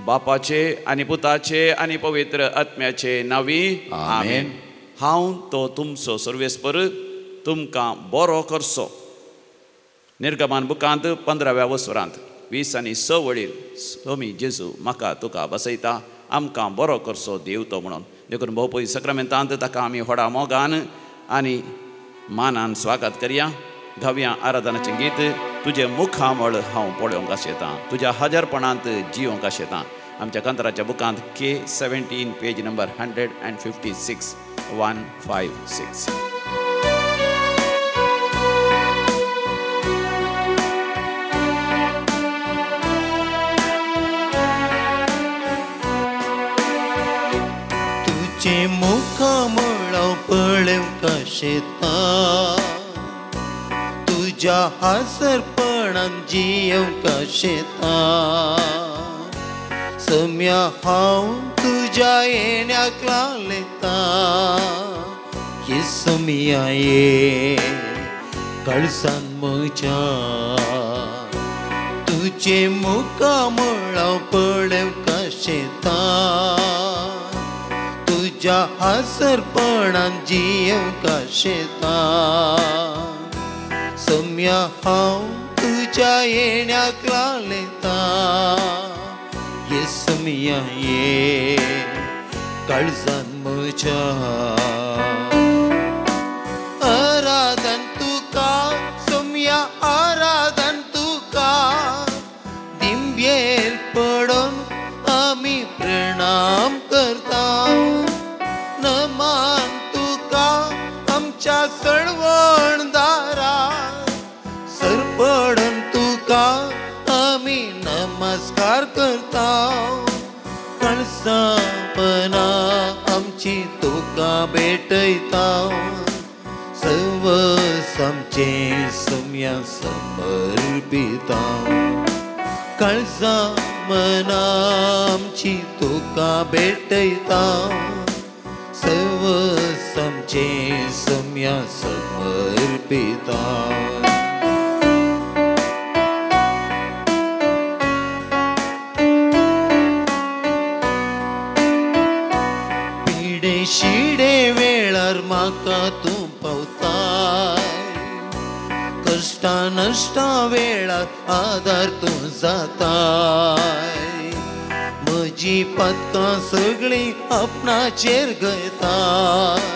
बापाचे आनी पुताचे आनी पवित्र आत्म्याचे नांवी आमेन. हांव तो तुमचो सर्वेस्पर तुमकां बरो करचो. निर्गमान बुकांत 15व्या वसुरांत 20 आनी 6 वळीर स्वामी जेजू म्हाका तुका बसयता आमकां बरो करचो देव तो म्हणून. देखून भोवपय सक्रमेंतांत ताका आमी व्हडा मोगान आनी मानान स्वागत करया. गावया आराधनाचें गीत तुजें मुखामळ हांव पळोवंक आशेतां, तुज्या हजारपणांत जियोंक आशेतां. आमच्या कांतराच्या बुकांत K17 page number 156 156. तुजें मुखामळ हांव पळोवंक आशेतां, तुज्या हांसरपणान जियोवंक आशेतां. सम्या हांव तुज्या येण्याक लालेतां, ये सम्या ये काळजान म्हज्या. तुजें मुखामळ हांव पळोवंक आशेतां, तुज्या हांसरपणान जियोवंक आशेतां. सम्या हांव तुज्या येण्याक लालेतां, ये सम्या ये काळजान म्हज्या. आराधन तुका सम्या आराधन तुका, दिंब्येर पडून आमी प्रणाम करता. नमान तुका आमच्या सळवणदारा, सरपडून तुका आमी नमस्कार करता. कळसापना आमची तुका भेटयता, सर्वस आमचें सम्या समर्पिता. काळजा मना आमची तुका भेटयता, सर्वस आमचें सम्या समर्पिता. पिडे शिडे वेळार म्हाका तूं पावताय, कश्टा नश्टा वेळार आदार तूं जाताय. म्हजी पदकां सगळीं आपणाचेर गयताय,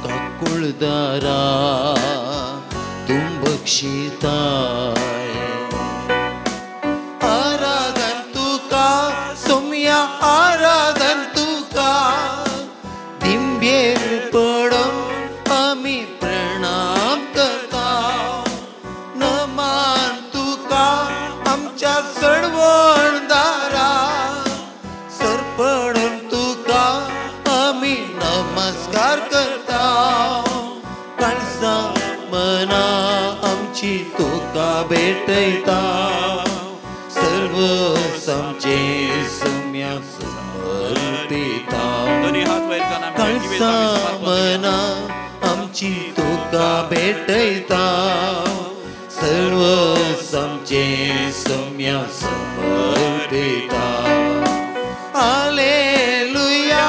काकुळदारा तूं बक्षिताय. आराधन तुका सोम्या आराधन तुका, दिंब्येर पडून आमी प्रणाम करता. नमान तुका आमच्या सळवणदारा, सरपडून तुका आमी नमस्कार करता. काळजा मना आमची तुका भेटयता, सर्वस आमचें सम्या समर्पिता. काळजा मना आमची तुका भेटयता, सर्वस आमचें सम्या समर्पिता. आलेलुया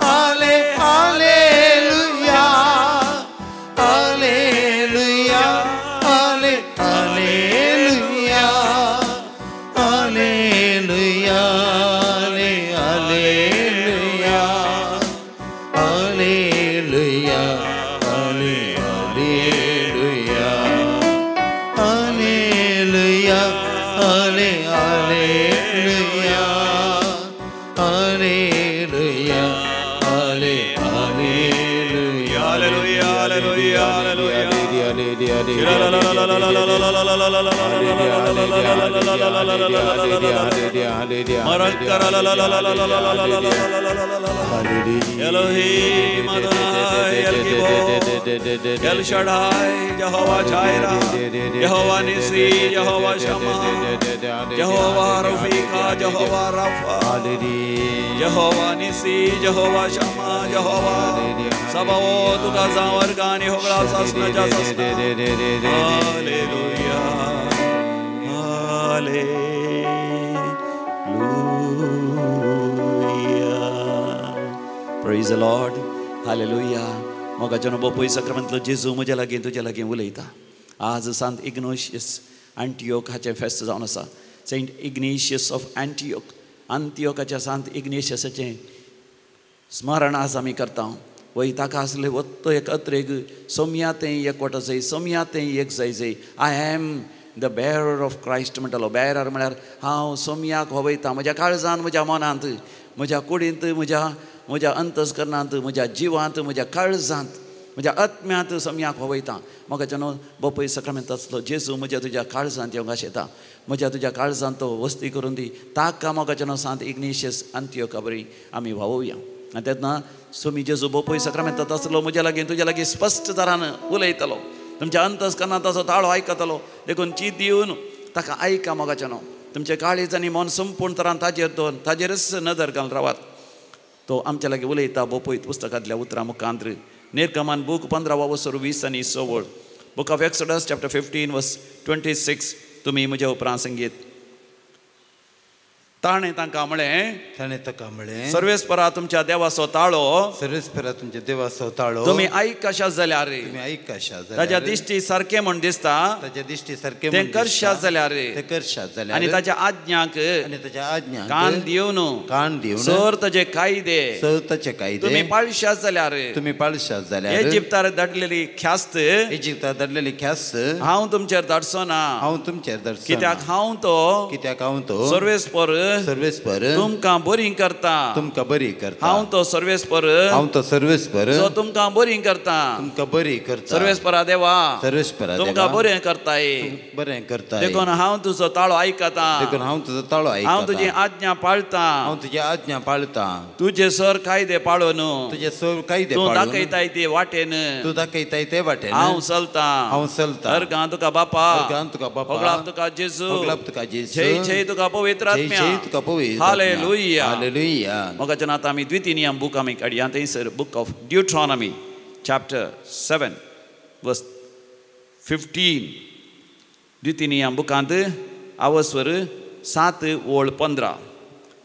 आले आलेलुया आलेलुया आले आलेलुया आलेलुया आले आलेलुया आलेलुया आले आलेलुया आलेलुया आले आलेलुया आलेलुया आले आलेलुया hallelujah hallelujah hallelujah. Elohim Adonai El Gibor El Shaddai Jehovah Jireh Jehovah Nissi Jehovah Shammah Jehovah Rafika Jehovah Rapha Jehovah Nissi Jehovah Shammah Jehovah Sabaoth तुका जांव वर्गांनी होगळा सासनाच्या सासना. Hallelujah hallelujah. Praise the Lord. Hallelujah. मोगाचो बापूय साक्रामेंतांतलो जेजू म्हज्या लागीं तुज्या लागीं उलयता. आज सांत इग्नेशियस आंटियोक हाचें फेस्त जावन आसा. सेंट इग्नेशियस ऑफ आंटियोक, आंतियोकाच्या सांत इग्नेशियसाचें स्मरण आज आमी करता. वय ताका आसलें वत्तो एकत्र एक सोमया तें एकवट जाय, सोमया तें एक जाय जाय. I am the bearer of Christ म्हणटालो. बॅरर म्हळ्यार हांव सोमयाक व्हवयता म्हज्या काळजान, म्हज्या मनांत, म्हज्या कुडींत, म्हज्या म्हज्या अंतस्करणांत, म्हज्या जिवांत, म्हज्या काळजांत, म्हज्या आत्म्यांत सोमयाक व्हवयता. म्हाका न्हू बापूय साक्रामेंतांतलो जेजू म्हज्या तुज्या काळजांत येवंक आशेता. म्हज्या तुज्या काळजांत तो वस्ती करून दी. ताका म्हाका न्हू सांत इग्नेशियस आंतियोका बरी आमी व्हांवोवया. आनी तेन्ना सोमी जेजू बापूय साक्रामेंतांत आसलो म्हज्या लागीं तुज्या लागीं स्पश्ट तरान उलयतलो. तुमच्या अंतस्करणांत ताचो ताळो आयकतलो. देखून चीत दिवन ताका आयका मोगाचें न्हू. तुमचें काळीज आनी मन संपूर्ण तरान ताजेर दवर, ताजेरच नदर घालून रावात. तो आमच्या लागीं उलयता बापूय पुस्तकांतल्या उतरां मुखांत. निर्गमन बूक 15 वसर 20 आनी 16, book of Exodus chapter 15 verse 26. तुमी म्हज्या उपरांत संगीत. ताणें तांकां म्हळें, ताणें ताका म्हळें, सर्वेस्परा तुमच्या देवाचो ताळो, सर्वेस्परा तुमच्या देवाचो ताळो तुमी आयकशात जाल्यार, तुमी आयकशात जाल्यार, ताच्या दिश्टी सारकें म्हूण दिसता, ताच्या दिश्टी सारकें तें करशात जाल्यार, तें करशात जाल्यार, आनी ताच्या आज्ञाक, आनी ताच्या आज्ञाक कान दिवन, कान दिवन सर ताचे कायदे, सर ताचे कायदे तुमी पाळशात जाल्यार, तुमी पाळशात जाल्यार, इजिप्तार धाडलेली ख्यास्त, इजिप्तार धाडलेली ख्यास्त हांव तुमचेर धाडचो ना, हांव तुमचेर धाडचो, कित्याक हांव तो, कित्याक हांव तो सर्वेस्पर, सर्वेस्पर तुमकां बरी करता, तुमकां बरी करता. हांव तो सर्वेस्पर, हांव तो सर्वेस्पर जो तुमकां बरी करता, तुमकां बरी करता. सर्वेस्परा देवा, सर्वेस्परा तुमकां बरें करताय, बरें करता. देखून हांव तुजो ताळो आयकता, देखून हांव तुजो ताळो आयकता. हांव तुजी आज्ञा पाळता, हांव तुजी आज्ञा पाळता. तुजे सर कायदे पाळून, तुजे सर कायदे तूं दाखयताय ते वाटेन, तूं दाखयताय ते वाटेन हांव चलता, हांव चलता. अर्गां तुका बापा, अर्गां तुका बापा, होगळाप तुका जेजू, होगळाप तुका जेजू, जय जय तुका पवित्र आत्म्या. हालेलुया. हालेलुया. मोगाच्या नाता आमी द्वितीय नियम बूक आमी काडया. थंयसर book of Deuteronomy chapter 7 verse 15. द्वितीय नियम बुकांत आवस्वर 7 ओळ 15.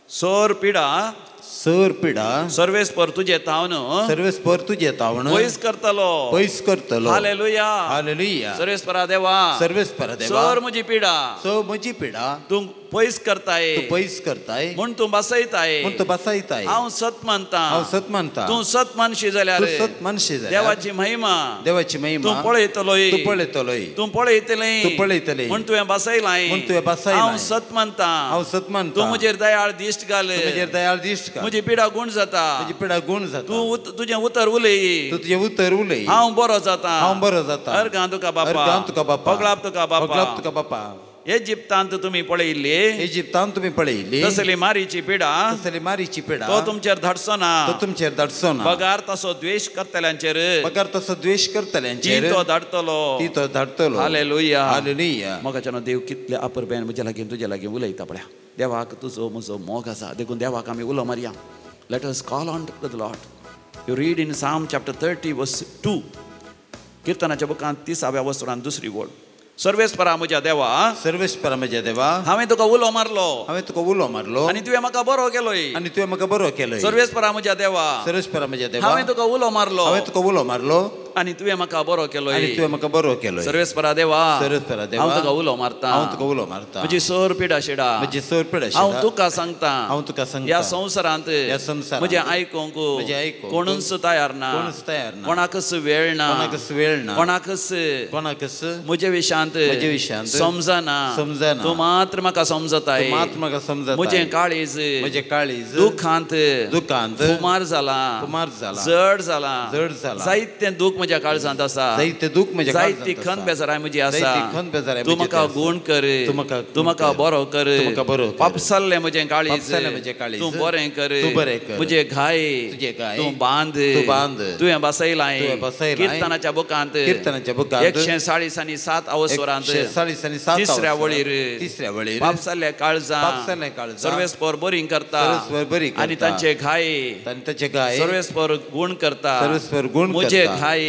सोर पिडा, सर पिडा सर्वेस्पर तुजे तावन, सर्वेस्पर तुजे तावन पयस करतलो, पयस करतलो. हालेलुया. हालेलुया. सर्वेस्परा देवा, सर्वेस्परा देवा, सर म्हजी पिडा, सर म्हजी पिडा तूं पयस करताय, तूं पयस करताय, म्हूण तूं बसयताय, म्हूण तूं बसयताय. हांव सत मानता, हांव सत मानता. तूं सत मानशी जाल्यार, तूं सत मानशी जाल्यार, देवाची महिमा, देवाची महिमा तूं पळयतलोय, तूं पळयतलोय, तूं पळयतलें, तूं पळयतलें, म्हूण तुवें बसयलां, म्हूण तुवें बसयलां. हांव सत मानता, हांव सत मानता. तूं म्हजेर दयाळ दिश्ट घाल, म्हजेर दयाळ दिश्ट घाल, म्हजी पिडा गुण जाता, म्हजी पिडा गुण जाता. तूं तुजें उतर उलय, तूं तुजें उतर उलय, हांव बरो जाता, हांव बरो जाता. अर्गां तुका बापा, अर्गां तुका बापा, होगळाप तुका बापा, होगळाप तुका बापा. इजिप्तांत तुमी पळयल्ली, इजिप्तांत तुमी पळयल्ली तसली मारीची पिडा, तसली मारीची पिडा तो तुमचेर धाडचो ना, तो तुमचेर धाडचो ना. बगार तसो द्वेश करतल्यांचेर, बगार तसो द्वेश करतल्यांचेर ती तो धाडटलो, ती तो धाडटलो. हालेलुया. हालेलुया. मोगाच्यानो देव कितले अपुरबायेन म्हज्या लागीं तुज्या लागीं उलयता पळया. देवाक तुजो म्हजो मोग आसा, देखून देवाक आमी उलो मारया. Let us call on to the Lord. You read in Psalm chapter 30 verse 2. किर्तनाच्या बुकांत 30व्या वसरान दुसरी वळ. सर्वेस्परा म्हज्या देवा, सर्वेस्परा म्हज्या देवा, हांवें तुका उलो मारलो, हांवें तुका उलो मारलो, आनी तुवें म्हाका बरो केलोय, आनी तुवें म्हाका बरो केलोय. सर्वेस्परा म्हज्या देवा, सर्वेस्परा म्हज्या देवा, हांवें तुका उलो मारलो, हांवें तुका उलो मारलो, आनी तुवें म्हाका बरो केलोय, आनी तुवें म्हाका बरो केलोय. सर्वेस्परा देवा, सर्वेस्परा देवा, हांव तुका उलो मारता, हांव तुका उलो मारता, म्हजी सर पिडा शिडा, म्हजी सर पिडा शिडा, हांव तुका सांगता, हांव तुका सांगता, ह्या संवसारांत, ह्या संवसारांत म्हजें आयकूंक, म्हजें आयकूंक कोणूच तयार ना, कोणूच तयार ना, कोणाकच वेळ ना, कोणाकच वेळ ना, कोणाकच कोणाकच म्हजे विशांत, म्हजे विशांत समजना, समजना, तूं मात्र म्हाका समजताय, मात्र म्हाका समजताय, म्हजें काळीज, म्हजें काळीज दुखांत, दुखांत कुमार जाला, कुमार जाला, जड जाला, जड जाला, जायतें दूख म्हज्या काळजांत आसा, जायतें दूख म्हज्या काळजांत जायती खंत बेजाराय म्हजी आसा, जायती खंत बेजाराय, तूं म्हाका गुण कर, तूं म्हाका बरो कर, तूं म्हाका बरो कर, पापसाल्लें म्हजें काळीज, पापसाल्लें म्हजें काळीज, तूं बरें कर, तूं बरें कर, म्हजे घाय, तुजे घाय तूं बांद, तूं बांद, तुवें बसयलां, तुवें बसयलां, किर्तनाच्या बुकांत, किर्तनाच्या बुकांत 147 अवसरांत, 147 तिसऱ्या वळीर, तिसऱ्या वळीर, पापसाल्ल्या काळजां, पापसाल्ल्या काळजां, सर्वेस्पर बरी करता, सर्वेस्पर बरी करता, आनी तांचे घाय, तांचे घाय, सर्वेस्पर गुण करता, सर्वेस्पर गुण करता, म्हजे घाय,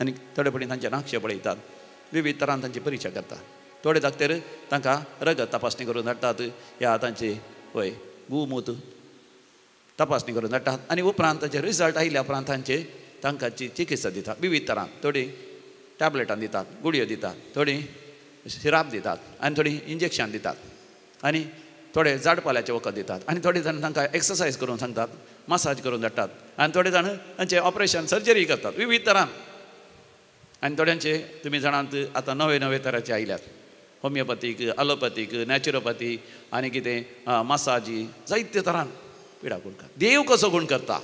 आनी थोडे पटी तांचे नाक्षे पळयतात, विविध तरान तांची परिक्षा करतात. थोडे डॉक्टर तांकां रगत तपासणी करून धाडटात ह्या तांचे वय गुमूत तपासणी करून धाडटात आनी उपरांत तांचे रिजल्ट आयल्या उपरांत तांचे तांकां चिकित्सा दितात विविध तरान. थोडीं टॅबलेटां दितात, गुळयो दितात, थोडीं सिराप दितात आनी थोडीं इंजेक्शन दितात आनी थोडे झाडपाल्याचें वखद दितात आनी थोडे जाण तांकां एक्सरसायज करून सांगतात, मसाज करून धाडटात आनी थोडे जाण तांचें ऑपरेशन सर्जरी करतात विविध तरान. आनी थोड्यांचे तुमी जाणांत आतां नवे नवे तराचे आयल्यात, होमियोपॅथीक, अलोपॅथीक, नॅचरोपॅथी आनी कितें मसाजी, जायते तरान पिडा गुण करता. देव कसो गुण करता?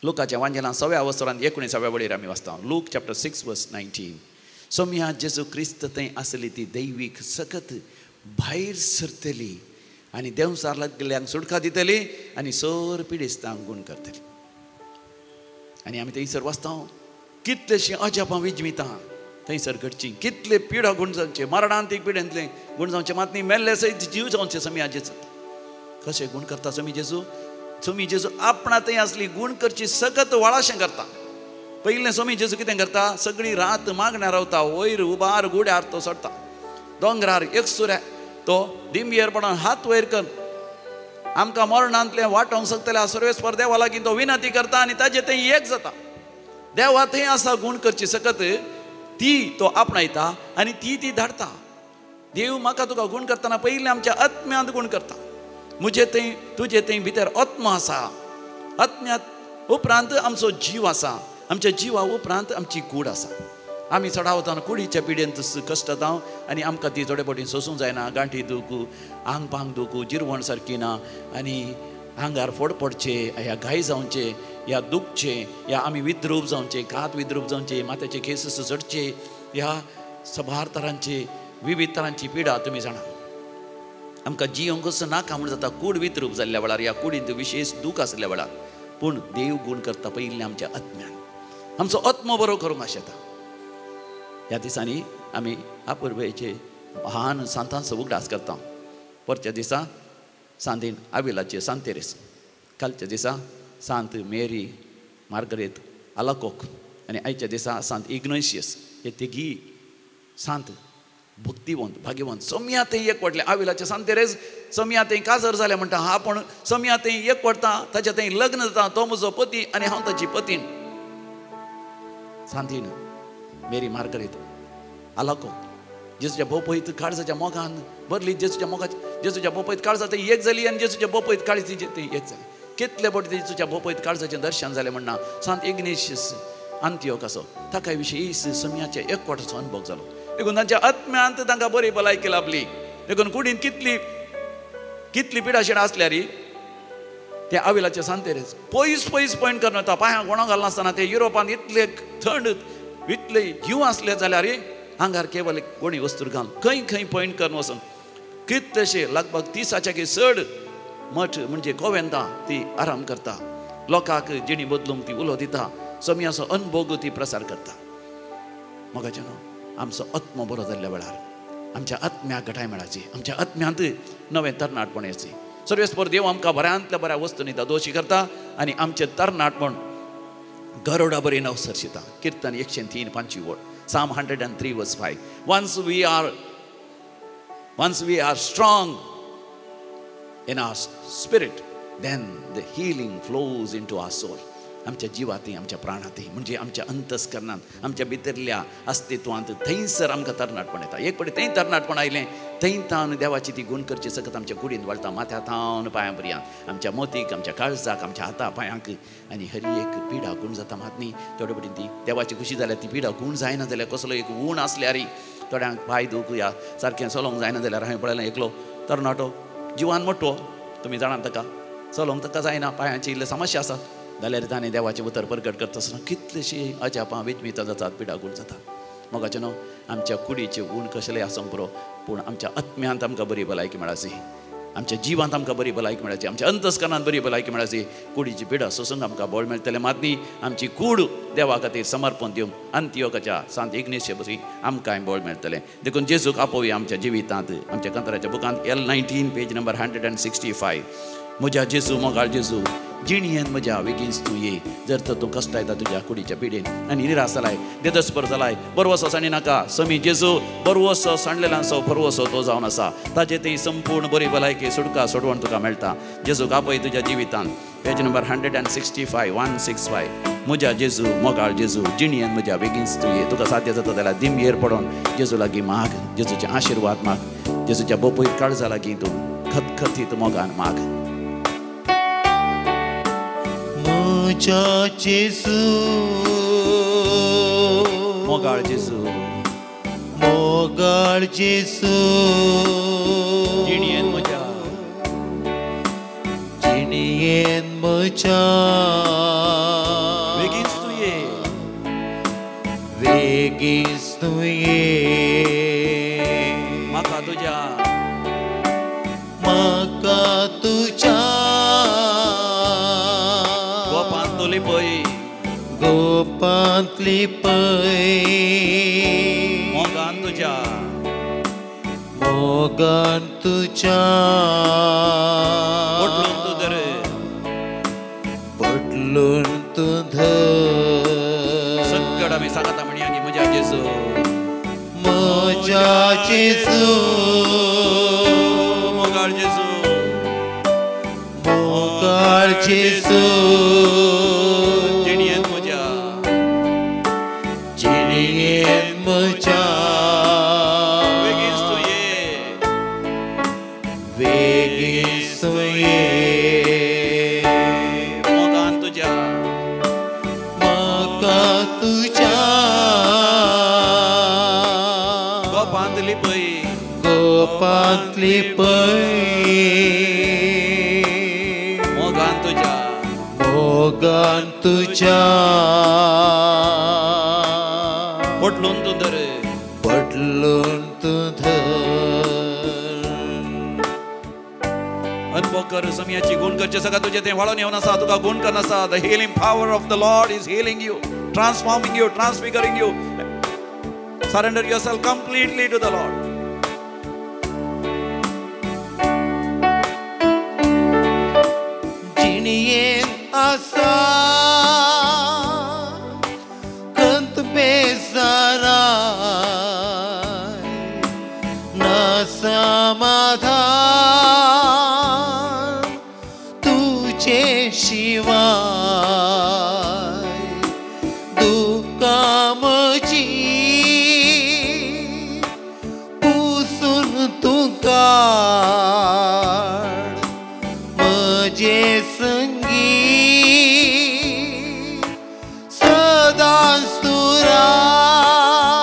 लुकाच्या वांजेलान 6व्या वसरान 19व्या वळीर आमी वाचता, लूक चॅप्टर 6 वर्स 19. सोम्या जेजू क्रिस्त थंय आसली ती दैवीक सकत भायर सरतली आनी देंवसार लागलेल्यांक सुटका दितली आनी सर पिडेस्तांक गुण करतली. आनी आमी थंयसर वाचता कितलेशीं अजापां विजमितां थंयसर घडची, कितले पिडा गुण जावचे, मरणांतीक पिडेंतले गुण जावचे, मात न्ही मेल्ले सयत जीव जावचे. समी जेजू कशें गुण करता? समी जेजू, समी जेजू आपणा थंय आसली गुण करची सकत वाळाशें करता. पयलें समी जेजू कितें करता? सगळी रात मागण्या रावता, वयर उबार गुड्यार तो चडटा, दोंगरार एकसुऱ्या तो दिंबयेर पडोन हात वयर कर आमकां मरणांतलें वाटोवंक शकतल्या सर्वेस्पर देवा लागीं तो विनंती करता आनी ताजें थंय एक जाता. देवा थंय आसा गुण करची सकत ती तो आपणायता आनी ती ती धाडटा. देव म्हाका तुका गुण करतना पयलीं आमच्या आत्म्यांत गुण करता. म्हजे थंय तुजे थंय भितर आत्मा आसा, आत्म्यांत उपरांत आमचो जीव आसा, आमच्या जिवा उपरांत आमची कूड आसा. आमी चडावतान कुडीच्या पिडेंत कश्टता आनी आमकां ती थोडे फावटी सोसूंक जायना, गांठी दुखू, आंग पांग दुखू, जिरवण सारकी ना आनी आंगार फोड पडचे, ह्या घाय जावचे, ह्या दुखचे, ह्या आमी विद्रूप जावचे, कात विद्रूप जावचे, माथ्याचे केस चडचे, ह्या सभार तरांचे विविध तरांची पिडा तुमी जाणा. आमकां जियोंक कसो नाका म्हूण जाता कूड विद्रूप जाल्ल्या वेळार, ह्या कुडींत विशेश दूख आसल्या वेळार. पूण देव गुण करता पयलीं आमच्या आत्म्यान, आमचो आत्मो बरो करूंक आशेता. ह्या दिसांनी आमी आपुरबेचे महान सांतांचो उगडास करता. परच्या दिसा सांतीन आविलाचे सांतेरेस, कालच्या दिसा सांत मेरी मार्गरेत आलाकोक आनी आयच्या दिसा सांत इग्नेशियस. हे तिगी सांत भक्तिवंत भाग्यवंत सोम्या थंय एक पडले. आविलाचे सांतेरेस सोम्या थंय काजर जालें म्हणटा हा, पूण सोम्या थंय एक पडटा, ताच्या थंय लग्न जाता, तो म्हजो पती आनी हांव ताची पतीन. सांतीन मेरी मार्गरेत आलाकोक जेजूच्या बोपयत काळजाच्या मोगान भरली, जेजूच्या मोगाच्या जेजूच्या बोपयत काळजा थंय एक जाली आनी जेजूच्या बोपयत काळजी थंय एक जाली. कितले फावटी जेजूच्या बोपयत काळजाचें दर्शन जालें म्हणना सांत इग्नेशियस आंतियोक असो ताका विशेश सम्याच्या एकवटाचो अनुभव जालो. देखून तांच्या आत्म्यांत तांकां बरी भलायकी लाभली. देखून कुडीन कितली कितली पिडाशिडां आसल्यार ते आविलाचे सांतेरेस पयस पयस पॉयंट करून वता, पांयांक गोणो घालनासतना ते युरोपांत इतले थंड इतले जीव आसले जाल्यार आंगार केवल गोणी वस्तू घालून खंय खंय पॉयंट करून वचून कितलेशे लगभग 30च्या चड मठ म्हणजे कोवेंतां ती आराम करता, लोकांक जिणी बदलूंक ती उलो दिता, सम्याचो अनभोग ती प्रसार करता. मोगाचे न्हू आमचो आत्मो बरो जाल्ल्या वेळार आमच्या आत्म्याक घटाय मेळाची, आमच्या आत्म्यांत नवें तरणाटपण येची. सर्वेस्पर देव आमकां बऱ्यांतल्या बऱ्या वस्तूंनी दोशी करता आनी आमचें तरणाटपण गरोडा बरी नवसरशिता. किर्तन 103 5 वळ, Psalm 103 verse 5. Once we are strong in our spirit, then the healing flows into our soul. आमच्या जिवाती, आमच्या प्राणाती, म्हणजे आमच्या अंतस्करणांत, आमच्या भितरल्या अस्तित्वांत थंयसर आमकां तरणाटपण येता. एक पडे थंय तरणाटपण आयलें, थंय तावन देवाची ती गुण करची सकत आमच्या कुडीन वळटा, माथ्या थावन पांयां पर्यंत, आमच्या मोतीक, आमच्या काळजाक, आमच्या हाता पांयांक आनी हर एक पिडा गुण जाता. मात न्ही थोडे पटी ती देवाची खुशी जाल्यार ती पिडा गुण जायना जाल्यार कसलो एक ऊण आसल्यार थोड्यांक पांय दूख ह्या सारकें चलोवंक जायना जाल्यार हांवें पळयलें एकलो तरणाटो जिवान मोटो, तुमी जाणात ताका चलोवंक ताका जायना, पांयांची इल्ली समस्या आसा जाल्यार ताणें देवाचें उतर प्रगट करता आसतना कितलेशीं अजापां विजमितां जातात, पिडा गुण जातात. मोगाचें न्हू आमच्या कुडीचें ऊण कसलें आसूंक पुरो, पूण आमच्या आत्म्यांत आमकां बरी भलायकी मेळाची, आमच्या जिवांत आमकां बरी भलायकी मेळाची, आमच्या अंतस्करणांत बरी भलायकी मेळाची. कुडीची पिडा सोसूंक आमकां बळ मेळटलें. मात न्ही आमची कूड देवा खातीर समर्पण दिवंक अंत्योकाच्या सांत इग्नेशिया बसी आमकांय बळ मेळटलें. देखून जेजूक आपोवया आमच्या जिवितांत. आमच्या कंत्राच्या बुकांत L 19 page number 165. म्हज्या जेजू, मोगाळ जेजू, जिणयेन म्हज्या वेगींच तूं ये. जर तर तूं कश्टायता तुज्या कुडीच्या पिडेन आनी निराश जालाय, देदस्पर जालाय, बरवसो सांडी नाका. समी जेजू बरवसो सांडलेल्यांचो भरवसो तो जावन आसा. ताजे थंय संपूर्ण बरी भलायकी सुटका सोडवण तुका मेळटा. जेजूक आपय तुज्या जिवितान. पेज नंबर 165 165. म्हज्या जेजू मोगाळ जेजू जिणयेन म्हज्या बेगीनच तूं ये. तुका साध्य जाता जाल्यार दिमयेर पडोन जेजू लागीं माग, जेजूचे आशिर्वाद माग, जेजूच्या बोपय काळजा लागीं तूं खतखतीत मोगान माग. म्हज्या जेजू मोगाळ जेजू मोगाळ जेजू जिणयेन म्हज्या जिणयेन म्हज्या वेगींच तूं ये वेगींच तूं ये. म्हाका तुज्या म्हाका तुज्या गोपांतली पय गोपांतली पय मोगान तुज्या मोगान तुज्या पडलून तूं धर पडलून तूं धर. सकड आमी सांगता म्हणया की म्हज्या जेजू म्हज्या जेजू मोगाळ जेजू मोगाळ जेजू जिणयेन म्हज्या जिणयेन म्हज्या वेगींच तूं ये वेगींच तूं ये. मोगान तुज्या म्हाका तुज्या गोपांतली पय गोपांतली पय मोगान तुज्या मोगान तुज्या पडलून तूं धर पडलून तूं धर. अनुभव कर समयाची गुण करचे सगळं तुझे ते वाळून येवन आसा, तुका गुण कर आसा. The healing power of the Lord is healing you, transforming you, transfiguring you. Surrender yourself completely to the Lord. जिणयेन आसा कंत बेजाराय ना समाधान तुजे शिवाय दुकां म्हजी पुसून तूं काड म्हजे संगी सदांच तूं राव.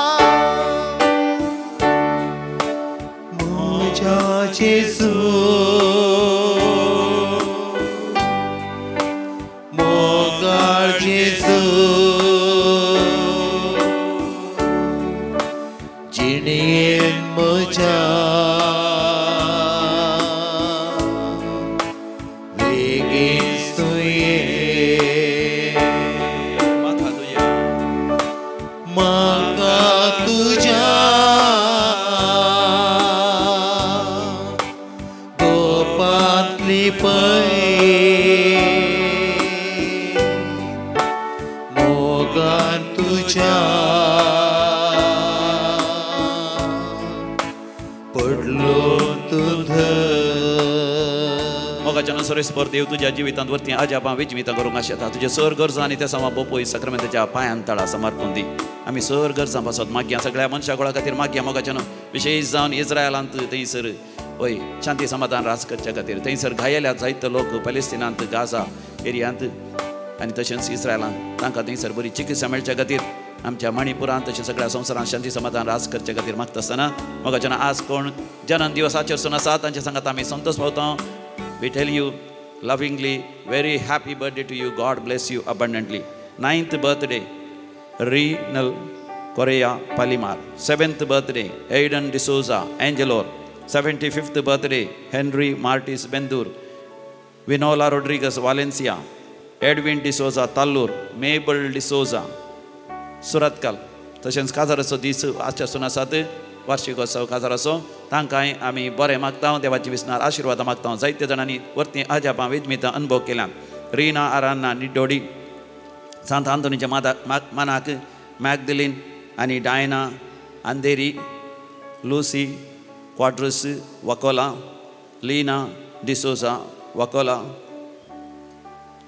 म्हज्या जेजू मोगाळ जेजू जिणयेन म्हज्या वेगींच तूं ये. म्हाका तुज्या म्हाका तुज्या गोपांतली पय मोगान तुज्या पडलो तूं धर. मोगाच्या सरेस्पर देव तुज्या जिवितांत वरती अजापां विजमितां करूंक आशेता. तुजे सर गरजां आनी त्या समा बोपोय सक्रमेंताच्या पांयान तळा समर्पून दी. आमी सर गरजां पासत मागया, सगळ्या मनशा गोळा खातीर मागया मोगाच्यान, विशेश जावन इस्रायलांत थंयसर हय शांती समाधान राज करच्या खातीर. थंयसर घायेल्या जायते लोक पॅलेस्टिनांत, गाझा एरियांत आनी तशेंच इस्रायलांत, तांकां थंयसर बरी चिकित्सा मेळच्या खातीर आमच्या मणिपुरांत तशें सगळ्या संवसारांत शांती समाधान राज करच्या खातीर मागता आसतना मोगाच्यान आज कोण जनन दिवस आचरसून आसा तांच्या सांगात आमी संतोष पावता. We tell you lovingly, very happy birthday to you. God bless you abundantly. 9th birthday, Renal Correa Palimar. 7th birthday, Aidan D'Souza, Angelor. 75th birthday, Henry Martis Bendur. Vinola Rodriguez, Valencia. Edwin D'Souza, Tallur. Mabel D'Souza, Surathkal. तशेंच काजाराचो दीस आजच्या आसात, वार्षिकोत्सव काजाराचो, तांकांय आमी बरें मागता, देवाची विसनार आशिर्वादां मागता. जायते जाणांनी वरती अजापां विजमितां अनुभव केल्यात. रीना आरान्ना निड्डोडी सांत आंतोनीच्या मानाक मॅगदलिन आनी Diana Andheri Lucy Quadros Vakola Leena D'Souza Vakola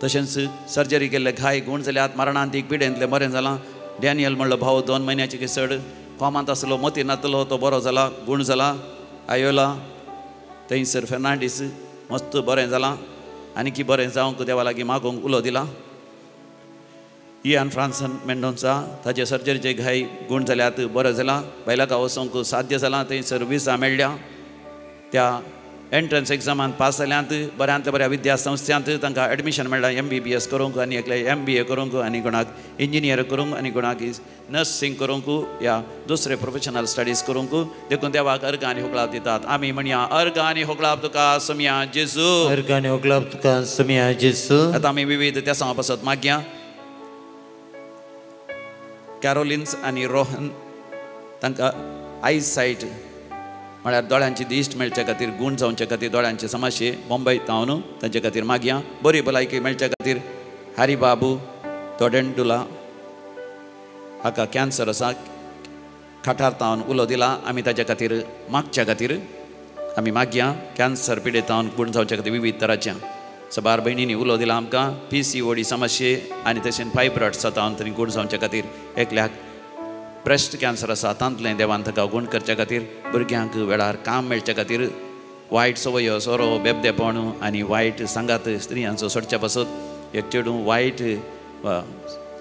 तशेंच सर्जरी केल्ले घाय गूण जाल्यात मरणांतीक पिडेंतलें बरें जालां डॅनियल म्हणलो भाव 2 म्हयन्याचे की चड कोमांत आसलो मोती नातलो तो बरो जाला गूण जाला आयोला थंयसर फेर्नांडीस मस्त बरें जालां आनी की बरें जावंक देवा लागीं मागूंक उलो दिला इयान फ्रांसन मेंडोन्सा ताजे सर्जरीचे घाय गूण जाल्यात बरें जालां बायलाका वचोंक साध्य जालां थंयसर विजा मेळ्ळ्या त्या एंट्रन्स एग्जामांत पास जाल्यात बऱ्यांतल्या बऱ्या विद्यासंस्थांत तांकां एडमिशन मेळ्ळां MBBS करूंक आनी एकले MBA करूंक आनी कोणाक इंजिनियर करूंक आनी कोणाक नर्सिंग करूंक या दुसरे प्रोफेशनल स्टडीज करूंक देखून देवाक अर्गां आनी होगळाप दितात आमी म्हणया अर्गां आनी होगळाप तुका सोमया जेजू अर्गां आनी होगळाप तुका सोमया जेजू. आतां आमी विविध त्या पासत मागया कॅरोलिन्स आनी रोहन तांकां आयसायट म्हळ्यार दोळ्यांची दिश्ट मेळचे खातीर गूण जावचे खातीर दोळ्यांचे समस्ये मुंबय तावन तांचे खातीर मागया बरी भलायकी मेळचे खातीर हरिबाबू तोडेंडुला हाका कॅन्सर आसा खाटार तावन उलो दिला आमी ताच्या खातीर मागच्या खातीर आमी मागया कॅन्सर पिडेतावन गूण जावचे खातीर विविध तराच्या सबार भयणींनी उलो दिला आमकां PCOD समस्ये आनी तशेंच फायब्रॉइड्स जाता तांणी गूण जावचे खातीर एकल्याक ब्रेस्ट कॅन्सर आसा तांतलें देवान ताका गूण करच्या खातीर भुरग्यांक वेळार काम मेळच्या खातीर वायट संवयो सोरो बेबदेपण आनी वायट सांगात स्त्रियांचो सोडच्या पासत एक चेडूं वायट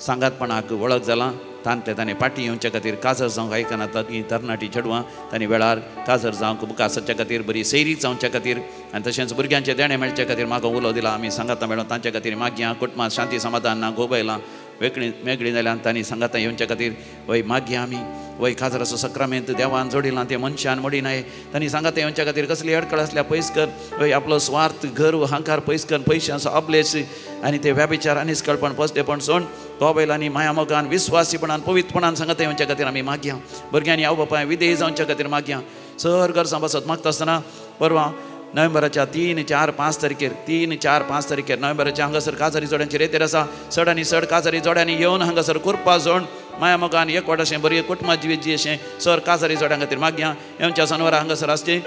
सांगातपणाक वळख जालां तांतलें ताणें पाटी येवच्या खातीर काजर जावंक आयकना ती तरणाटी चेडवां तांणी वेळार काजर जावंक मुखार सरच्या खातीर बरी सैरीक जावच्या खातीर आनी तशेंच भुरग्यांचें देणें मेळच्या खातीर म्हाका उलो दिला आमी सांगाता मेळोन तांच्या खातीर मागया कुटुंबांत शांती समाधान ना गोबयलां वेगळी मेगळी जाल्यान तांणी सांगाता येवच्या खातीर वय मागया आमी वय काजराचो सक्रामेंत देवान जोडिलां तें मनशान मोडिनाय तांणी सांगाता येवच्या खातीर कसली अडकळ आसल्यार पयस कर वय आपलो स्वार्थ गर्व हांकार पयस कर पयशांचो अबलेस आनी ते व्याभिचार आनी निस्कळपण पसदेपण सोड तो बैलांनी मायामोगान विस्वासीपणान पवित्रपणान सांगाता येवच्या खातीर आमी मागया भुरग्यांनी आवय बापाय विधेयी जावच्या खातीर मागया सर गरजां बसत मागता आसतना परवां नोव्हेंबराच्या 3, 4, 5 तारखेर 3, 4, 5 तारखेर नोव्हेंबराच्या हांगासर काजारी जोड्यांची रेतेर आसा चड आनी चड काजारी जोड्यांनी येवन हांगासर कुरपा जोड मायामोगान एकवट अशें बरी कुटुंबा जिवीत जी अशें सर काजारी जोड्यां खातीर मागया येवच्या सनवारा हांगासर आसचें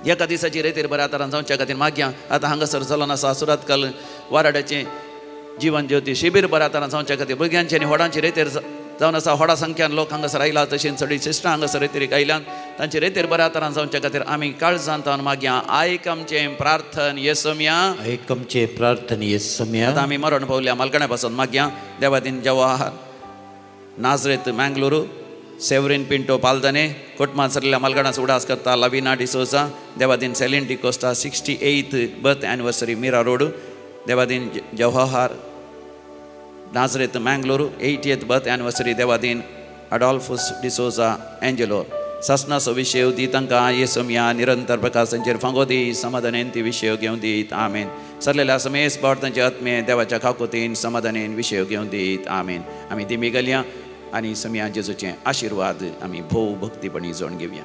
एका दिसाची रेतेर बऱ्या तरान जावच्या खातीर मागया आतां हांगासर चलोन आसा सुरातकल वाराड्याचें जीवन ज्योती शिबीर बऱ्या तरान जावच्या खातीर भुरग्यांची आनी व्हडांची रेतेर जावन आसा व्हडा संख्यान लोक हांगासर आयला तशेंच चडी सिस्टरां हांगासर रेतेरीक आयल्यान तांचे रेतेर बऱ्या तरान जावच्या खातीर आमी काळजान तावन मागया आयक आमचें प्रार्थन येसोमया आयक आमचें प्रार्थन येसोमया. आतां आमी मरण पावल्या मालकण्या पासून मागया देवादीन जवाहर नाजरेत मँगलुरू सेवरीन पिंटो पालदने कोटमान सरलेल्या मालगणाचो उडास करता लविना डिसोजा देवादीन Celine D'Costa 68th birth anniversary Mira road देवादीन Jawahar Nazareth Mangalore 80th birth anniversary देवादीन अडॉल्फुस डिसोजा एंजेलो सासनाचो विशय दी तांकां येसोमया निरंतर प्रकाशांचेर फांगो दी समाधानेन ती विशय घेवन दीत आमेन सरलेल्या समेस बोट तांचे आत्मे देवाच्या खाकोतीन समाधानेन विशय घेवन दीत आमेन. आमी दिमी घालया आनी समिया जेजूचे आशिर्वाद आमी भोव भक्तीपणी जोड घेवया.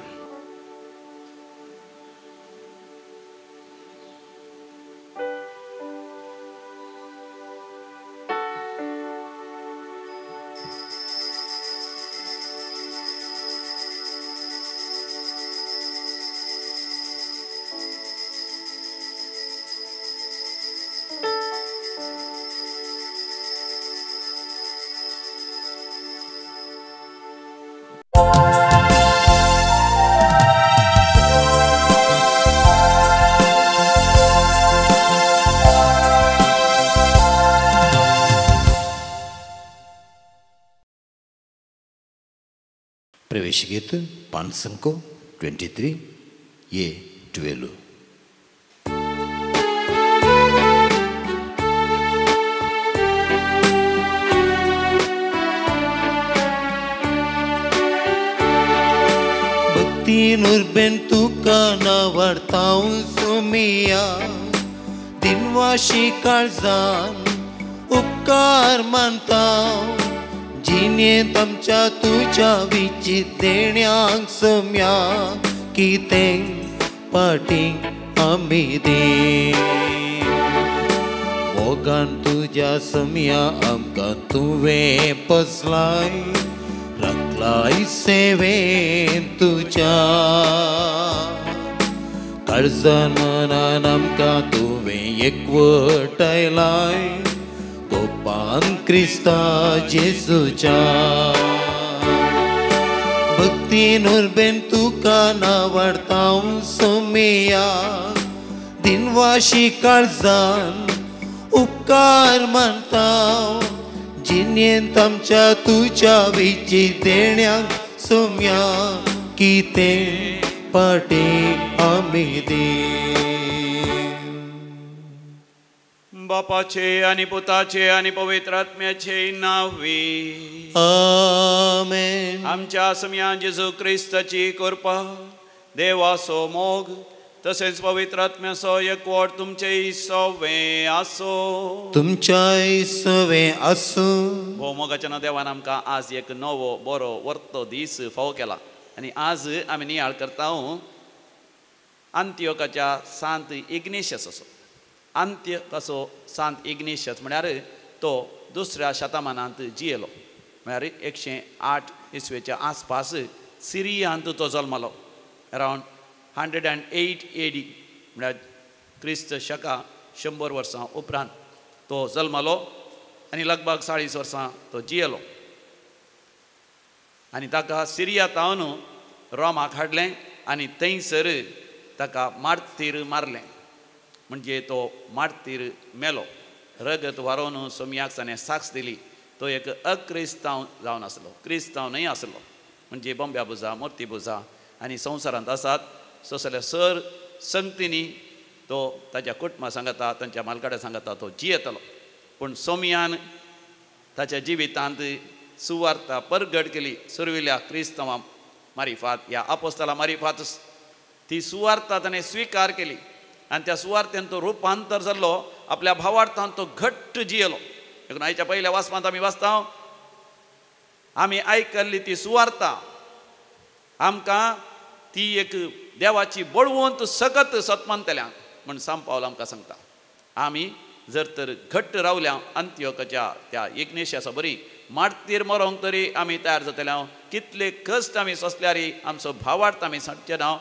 प्रवेश गीत 5 23 ये 12. भक्ती नुरबेन तुका नावडताव सुमिया दिनवाशी काळजान उपकार मानता जिणेंत आमच्या तुज्या विचित देण्यांक सम्या कितें पाटी आमी दी. मोगान तुज्या सम्या आमकां तुवें पसलाय राखलाय सेवेन तुज्या काळजान मनान आमकां तुवें एकवटायलाय गोपान क्रिस्ता जेजूच्या भक्तीन उर्बेन तुका नावडता सोमिया दिनवाशी काळजान उपकार मानता जिणेंत आमच्या तुज्या विची देण्याक सोम्या कितें पाटी आमी दी. बापाचे आनी पुताचे आनी पवित्र आत्म्याचे नांवी आमेन. आमच्या सम्या जेजू क्रिस्ताची कृपा, देवाचो मोग तसेच पवित्र आत्म्याचो एकवट तुमचे सवे आसो. तुमच्याय सवे आसूं. भोवमोगाच्या ना देवान आमकां आज एक नवो बरो वर्तो दीस फावो केला आनी आज आमी नियाळ करता अंत्योकाच्या सांत इग्नेशियस असो. अंत्य कसो सांत इग्नेशियस म्हळ्यार तो दुसऱ्या शतमानांत जियेलो, म्हळ्यार 108 इसवेच्या आसपास सिरियांत तो जल्मलो. अरावंड 108 AD म्हळ्यार क्रिस्त शका 100 वर्सां उपरांत तो जल्मलो आनी लगभग 40 वर्सां तो जियेलो. आनी ताका सिरिया तावन रोमाक हाडलें आनी थंयसर ताका मार्तीर मारलें, म्हणजे तो मार्तीर मेलो. रगत वारोवन सोमयाक ताणें साक्ष दिली. तो एक अक्रिस्तांव जावन आसलो, क्रिस्तांव न्हय आसलो. म्हणजे बोंब्या बुजा, मोर्ती बुजा आनी संवसारांत आसात तसल्या सर संगतींनी तो ताच्या कुटुंबा सांगता, तांच्या मालकाड्या सांगता तो जियेतलो. पूण सोमयान ताच्या जिवितांत सुवार्ता परगट केली सुरविल्या क्रिस्तांवां मारिफात, ह्या आपोस्ताला मारिफात ती सुवार्ता ताणें स्विकार केली आनी त्या सुवार्थेन तो रुपांतर जाल्लो, आपल्या भावार्थान तो घट्ट जियेलो. देखून आयच्या पयल्या वाचपांत आमी वाचता, आमी आयकल्ली ती सुवार्ता आमकां ती एक देवाची बळवंत सकत सतमानतल्या म्हण सांत पावल आमकां सांगता. आमी जर तर घट्ट रावल्या अंत्योकाच्या त्या इग्नेशियासा बरी मार्तीर मरोंक तरी आमी तयार जातले. कितले कश्ट आमी सोंसल्यारी आमचो भावार्थ आमी सांगचे ना.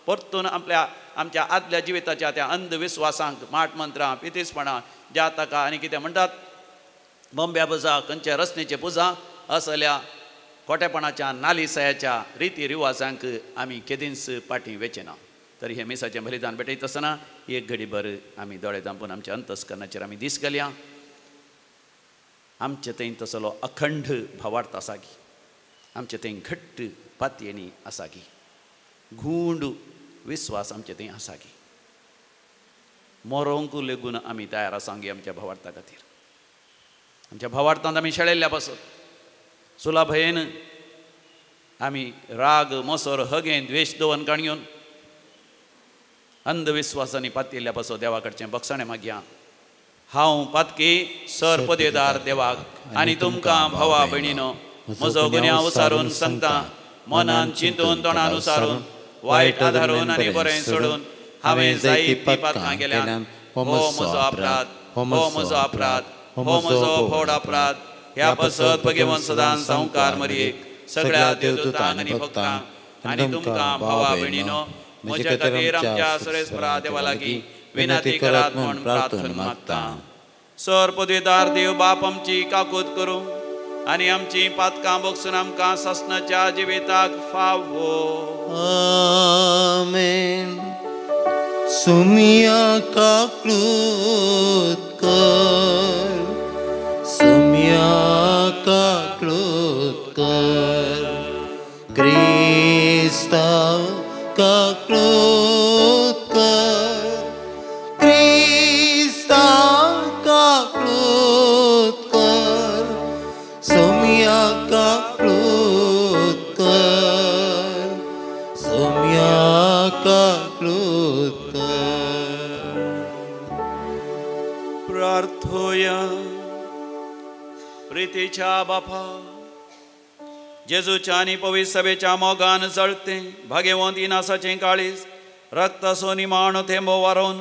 परतून आपल्या आमच्या आदल्या जिविताच्या त्या अंधविस्वासांक, माट मंत्रां, पितीसपणां ज्या ताका आनी कितें म्हणटात बोंब्या पुजा, खंयच्या रसनेचे पुजा असल्या खोटेपणाच्या नालिसायाच्या रिती रिवाजांक आमी केदींच पाटी वेचे ना. तर हें मिसाचें बलिदान भेटयता आसतना एक घडीभर आमी दोळे धांपून आमच्या अंतस्करणाचेर आमी दीस घालया. आमचे थंय तसलो अखंड भावार्थ आसा की, आमचे थंय घट्ट पातयेणी आसा की, गूंड विस्वास आमचे थंय आसा की, मरोंक लेगून आमी तयार आसा गी आमच्या भावार्था खातीर. आमच्या भावार्थांत आमी शेळेल्ल्या पासत सुलाभयेन आमी राग, मोसर, हगें, द्वेश दवन काणयोन अंधविस्वासांनी पातयेल्ल्या पासत देवा कडचें बक्षाणें मागया. हांव पातकी सर पदेदार देवाक आनी तुमकां भावा भयणीनो म्हजो गुन्यांव उसारून सांगता, मनान चिंतून तोंडान उसारून वायट आधारून आनी बरें सोडून हांवें जायतीं पातकां केल्यात. हो म्हजो अपराध, हो म्हजो अपराध, हो म्हजो व्हड अपराध. ह्या पासत भगवंत सदां सावकार मरयेक सगळ्या देवदूतांक आनी भक्तांक आनी तुमकां भावा भयणीनो म्हज्या खातीर आमच्या सरेस्परा देवा लागीं विनंती करात म्हूण प्रार्थना मागता. सर पदवीदार देव बाप आमची काकूत करूं आनी आमची पातकां बगसून आमकां सासणाच्या जिविताक फावो. आमेन. सुमिया काकूत कर, सुमिया काकूत कर, क्रिस्ता काकूत कर, क्रिस्ता काकूत कर, सुमिया काकूत कर, सुमिया काकूत कर. प्रार्थोया. प्रितीच्या बापा, जेजूच्या आनी पवित्र सभेच्या मोगान जळते भाग्यवंत इनासाचें काळीज रक्ताचो निमाणो थेंबो वारोवन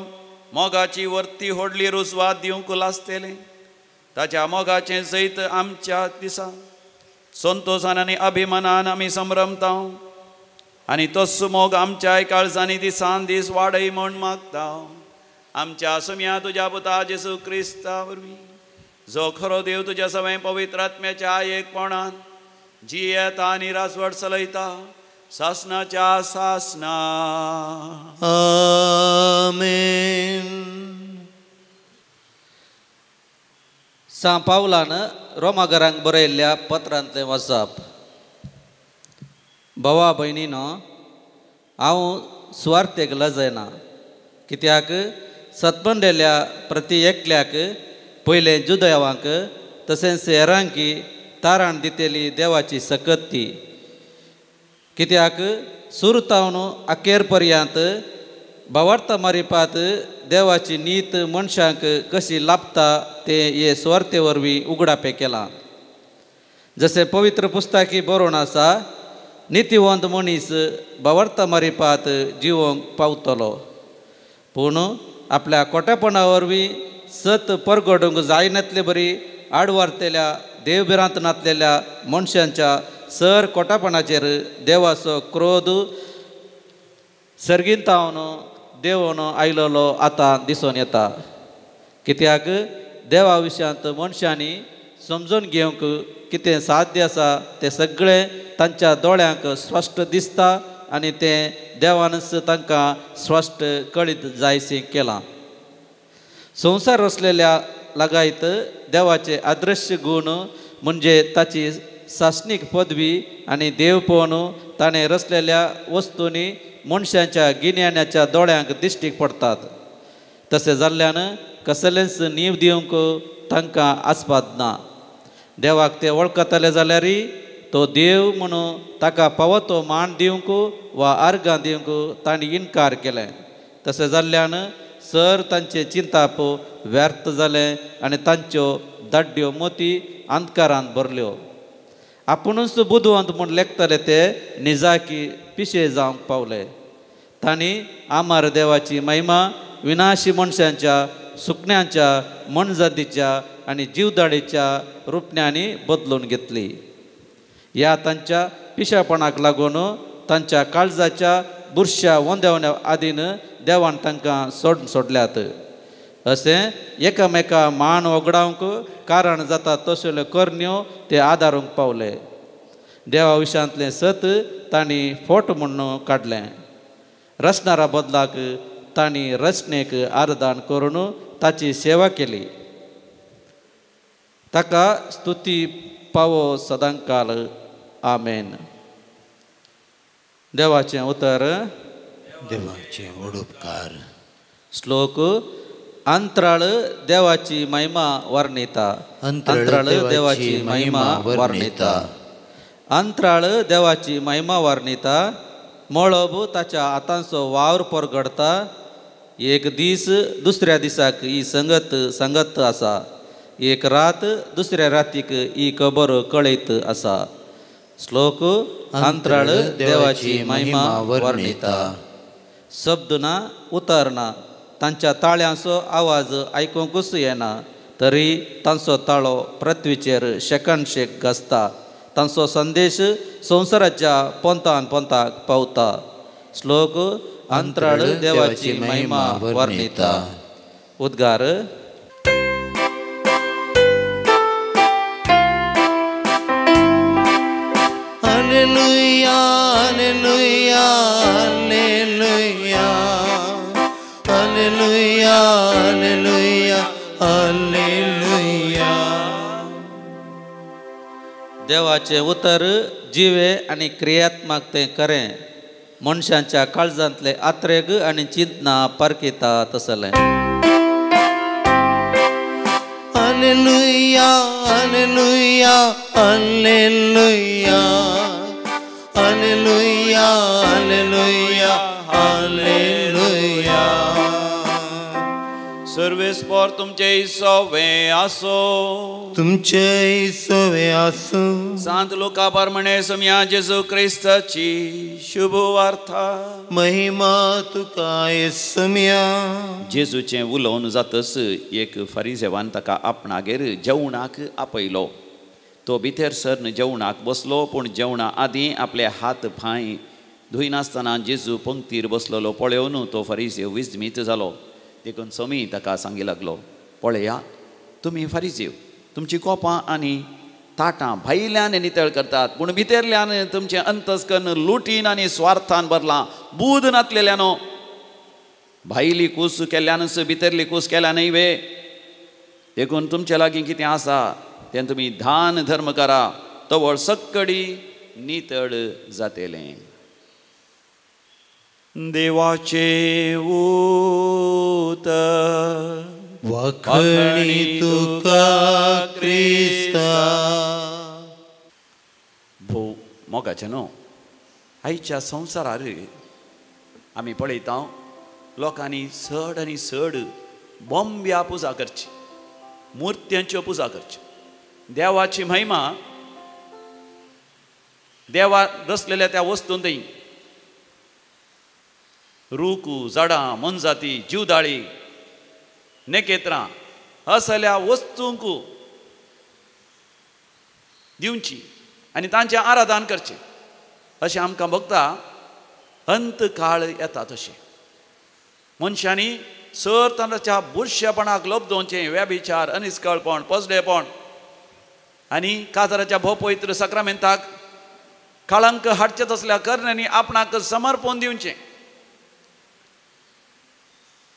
मोगाची वर्ती व्हडली रुजवात दिवंक लासतलें. ताच्या मोगाचें जैत आमच्या दिसा संतोशान आनी अभिमानान आमी संभ्रमता आनी तोच मोग आमच्याय काळजांनी दिसान दीस वाडय म्हूण मागता. आमच्या सुम्या तुज्या पुता जेजू क्रिस्ता वरवीं, जो खरो देव तुज्या सवें पवित्र आत्म्याच्या एकपणान जियेता आनी राजवट चलयता सासनाच्या सासना. आमेन. सां पावलान रोमाघरांक बरयल्ल्या पत्रांतलें वाचप. भावा भयणीनो, हांव सुवार्थेक लजयना, कित्याक सतबंडेल्या प्रती एकल्याक पयलें जुदयावांक तशेंच हेरांकी ताराण दितली देवाची सकत ती. कित्याक सुरतावन अखेर पर्यंत भावार्थ मारिपात देवाची नीत मनशांक कशी लाभता तें हे सुवार्ते वरवीं उगडापें केलां. जशें पवित्र पुस्तकी बरोवन आसा, नितीवंत मनीस भावार्थ मारिपात जिवोंक पावतलो, पूण आपल्या कोटेपणा वरवीं सत परगडूंक जायनातले बरी आडवारतल्या देवभिरांत नातलेल्या मनशांच्या सर कोटापणाचेर देवाचो क्रोध सर्गींतावन देवून आयलेलो आतां दिसून येता. कित्याक देवा विशयांत मनशांनी समजून घेवंक कितें साध्य आसा तें सगळें तांच्या दोळ्यांक स्पश्ट दिसता आनी तें देवानच तांकां स्पश्ट कळीत जायशें केलां. संवसार वसलेल्या लगायत देवाचे अदृश्य गूण म्हणजे ताची सासणीक पदवी आनी देवपण ताणें रचलेल्या वस्तूंनी मनशांच्या गिन्यानाच्या दोळ्यांक दिश्टीक पडटात. तशें जाल्ल्यान कसलेंच नीव दिवंक तांकां आस्पाद ना. देवाक ते वळखतले जाल्यार तो देव म्हणून ताका फावो तो मान दिवंक वा आर्गां दिवंक तांणी इनकार केलें. तशें जाल्ल्यान सर तांचें चिंताप व्यर्थ जालें आनी तांच्यो दाड्ड्यो मोती अंधकारान भरल्यो. आपुणूच बुदवंत म्हूण लेखतले ते निजाकी पिशे जावंक पावले. तांणी आमार देवाची महिमा विनाशी मनशांच्या सुकण्यांच्या मनजातीच्या आनी जीवदाडीच्या रुपण्यांनी बदलून घेतली. ह्या तांच्या पिशेपणाक लागून तांच्या काळजाच्या बुरश्या वंदेवण्या आदीन देवान तांकां सोडल्यात. अशें एकामेका मान वगडावंक कारण जाता तसल्यो करण्यो ते आदारूंक पावले. देवा विशयांतलें सत तांणी फोट म्हूण काडलें. रचणारा बदलाक तांणी रचणेक आरदान करून ताची सेवा केली. ताका स्तुती पावो सदांकाल. आमेन. देवाचें उतर. देवाचें उपकार. श्लोक. अंतराळ देवाची महिमा वर्णिता. अंतराळ देवाची महिमा वर्णिता. अंतराळ देवाची महिमा वर्णिता. मळब ताच्या हातांचो वावर परगडता. एक दीस दुसऱ्या दिसाक ही संगत सांगत आसा. एक रात दुसऱ्या रातीक ही खबर कळयत आसा. श्लोक. अंतराळ देवाची महिमा वर्णिता. शब्द ना उतर ना, तांच्या ताळ्यांचो आवाज आयकूंकूच येना, तरी तांचो ताळो पृथ्वीचेर शेकान शेक गाजता. तांचो संदेश संवसाराच्या पोंतान पोंताक पावता. श्लोक. अंतराळ देवाची महिमा वर्णिता. उद्गार. Hallelujah, hallelujah, hallelujah, hallelujah, hallelujah, hallelujah. देवाचें उतर जिवे आनी क्रियात्मक तें खरें मनशांच्या काळजांतले आत्रेग आनी चिंतना पारखिता तसलें. Hallelujah, hallelujah, hallelujah, hallelujah, hallelujah, hallelujah. सर्वेस्पर तुमचे सवे आसो, तुमचे सवे आसो। सांत लुका प्रमाणे सोमया जेजू क्रिस्ताची शुभ वार्ता। महिमा तुका सोमया। जेजूचें उलोवन जातच एक फारिजेवान ताका आपणागेर जेवणाक आपयलो। तो भितर सरन जेवणाक बसलो, पूण जेवणा आदीं आपले हात पांय धुयनासतना जेजू पंक्तीर बसलेलो पळोवन तो फारिजेव विस्मीत जालो। देखून सोमी ताका सांगी लागलो, पळया तुमी फारिजेव तुमची कोपां आनी ताटां भायल्यान नितळ करतात, पूण भितरल्यान तुमचें अंतस्कर्ण लुटीन आनी स्वार्थान भरलां। बूद नातलेल्यानो, भायली कूस केल्ल्यानच भितरली कूस केल्या न्हय वे? देखून तुमचे लागीं कितें आसा तें तुमी दान धर्म करा, तवळ सक्कडी नितळ जातलें। देवाचे उतर। वाखणी तुका क्रिस्ता। भोव मोगाचें न्हू, आयच्या संवसारार आमी पळयता लोकांनी चड आनी चड बोंब्या पुजा करची, मुर्त्यांच्यो पुजा करच्यो। देवाची महिमा देवा रचलेल्या त्या वस्तूंत रूख, झाडां, मोनजाती, जीवदाळी, नखेत्रां असल्या वस्तूंक दिवची आनी तांचें आराधन करचें अशें आमकां भोगता। अंत काळ येता तशें मनशांनी सर तांच्या बुरशेपणाक लब्दोवचें, व्यभिचार, अनिस्कळपण, पसडेपण आनी काजाराच्या भोव पवित्र साक्रामेंताक कळंक हाडचें तसल्या करण्यांनी आपणाक समर्पण दिवचें।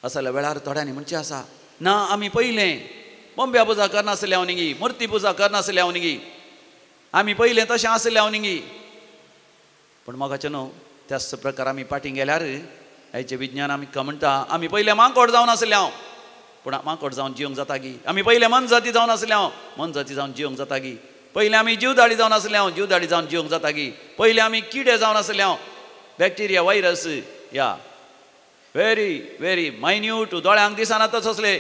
असल्या वेळार थोड्यांनी म्हणचें आसा, ना आमी पयलें बोंब्या पुजा करनासले हांव न्ही, मुर्ती पुजा करनासले हांव न्ही, आमी पयलें तशें आसलें हांव न्ही। पूण मोगाचें न्हू, त्याच प्रकार आमी फाटीं गेल्यार आयचें विज्ञान आमकां म्हणटा आमी पयलें मांकोड जावन आसलें हांव, पूण मांकोड जावन जिवंक जाता गी? आमी पयलें मनजाती जावन आसलें हांव, मनजाती जावन जिवंक जाता गी? पयलें आमी जीवदाळी जावन आसलें हांव, जीवदाळी जावन जिवंक जाता गी? पयलें आमी किडे जावन आसलें हांव, बॅक्टेरिया, व्हायरस या व्हेरी व्हेरी मायन्यूट दोळ्यांक दिसना तसले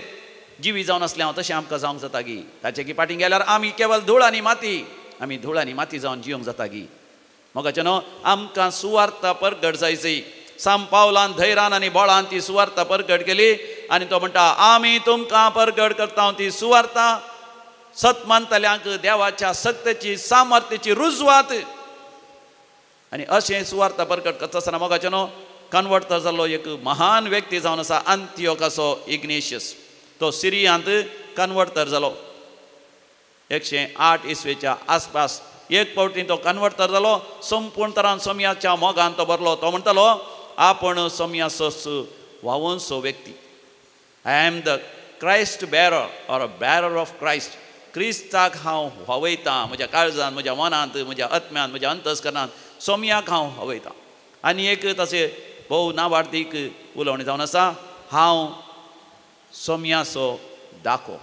जिवी जावन आसलें हांव, तशें आमकां जावंक जाता गी? ताचे की फाटीं गेल्यार आमी केवल धूळ आनी माती, आमी धूळ आनी माती जावन जिवंक जाता गी? मोगाचें न्हू, आमकां सुवार्थ परगट जायची। साम पावलान धैर्यान आनी बळान ती सुवार्थ परगट केली आनी तो म्हणटा आमी तुमकां परगट करता ती सुवार्थ सत मानतल्यांक देवाच्या सक्तेची सामर्थ्याची रुजवात। आनी अशें सुवार्थ परगट करता आसतना मोगाचें न्हू कन्वर्ट जाल्लो एक महान व्यक्ती जावन आसा अंतियोकाचो इग्नेशियस। तो सिरियांत कन्वर्टर जालो 108 इसवेच्या आसपास। एक फावटी तो कन्वर्टर जालो, संपूर्ण तरान सोमयाच्या मोगान तो भरलो। तो म्हणटालो आपण सोमयाचो व्हांवनसो व्यक्ती, I am the Christ bearer or a bearer of Christ. क्रिस्ताक हांव व्हांवयतां म्हज्या काळजान, म्हज्या मनांत, म्हज्या आत्म्यान, म्हज्या अंतस्करणांत सोमयाक हांव व्हांवयतां। आनी एक तशें भोव नावार्थीक उलोवणें जावन आसा, हांव सोमयाचो दाखो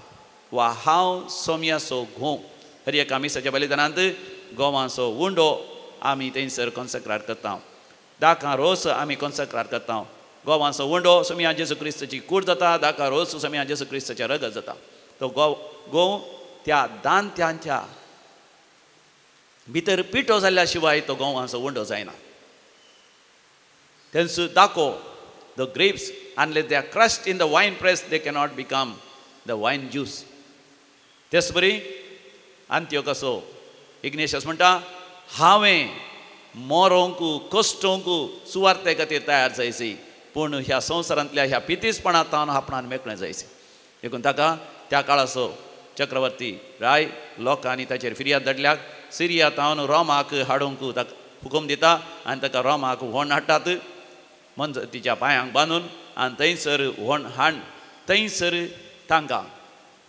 वा हांव सोमयाचो घोव। हर एका मिसाच्या बलिदानांत गोवांचो उंडो आमी थंयसर कॉन्सेक्रार करता, दाकां रोस आमी कॉन्सेक्रार करता। गोवांचो उंडो सोमया जेजू क्रिस्ताची कूड जाता, दाकां रोस सोमया जेजू क्रिस्ताचें रगत जाता। तो गोव त्या दांत्यांच्या भितर पिठो जाल्ल्या शिवाय तो गोवांचो उंडो जायना। तेंच दाको, the grapes unless they are crushed in the wine press they cannot become the wine juice. तेच बरी अंत्योकाचो इग्नेशियस म्हणटा हांवें मोरोंक कश्टोंक सुवार्थे खातीर तयार जायची, पूण ह्या संवसारांतल्या ह्या पितीसपणांत आपणान मेकळें जायचें। देखून ताका त्या काळाचो चक्रवर्ती राय लोकांनी ताचेर फिर्याद धाडल्याक सिरिया तावन रोमाक हाडूंक ताका हुकूम दिता आनी ताका रोमाक व्हण हाडटात, मनजातीच्या पांयांक बांदून आनी थंयसर व्हण हाड थंयसर तांकां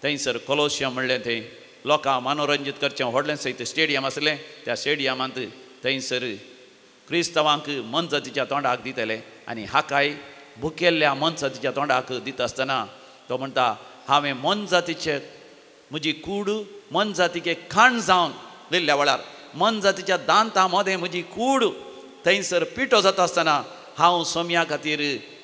थंयसर कोलोशियम म्हणलें थंय लोकांक मनोरंजीत करचें व्हडलें सयत स्टेडियम आसलें, त्या स्टेडियमांत थंयसर क्रिस्तांवांक मनजातीच्या तोंडाक दितले आनी हाकाय भुकेल्ल्या मनजातीच्या तोंडाक दिता आसतना तो म्हणटा हांवें मनजातीचे म्हजी कूड मनजातीके खाण जावन दिल्ल्या वेळार मनजातीच्या दांतां मदें म्हजी कूड थंयसर पिठो जाता आसतना हांव सोम्या खातीर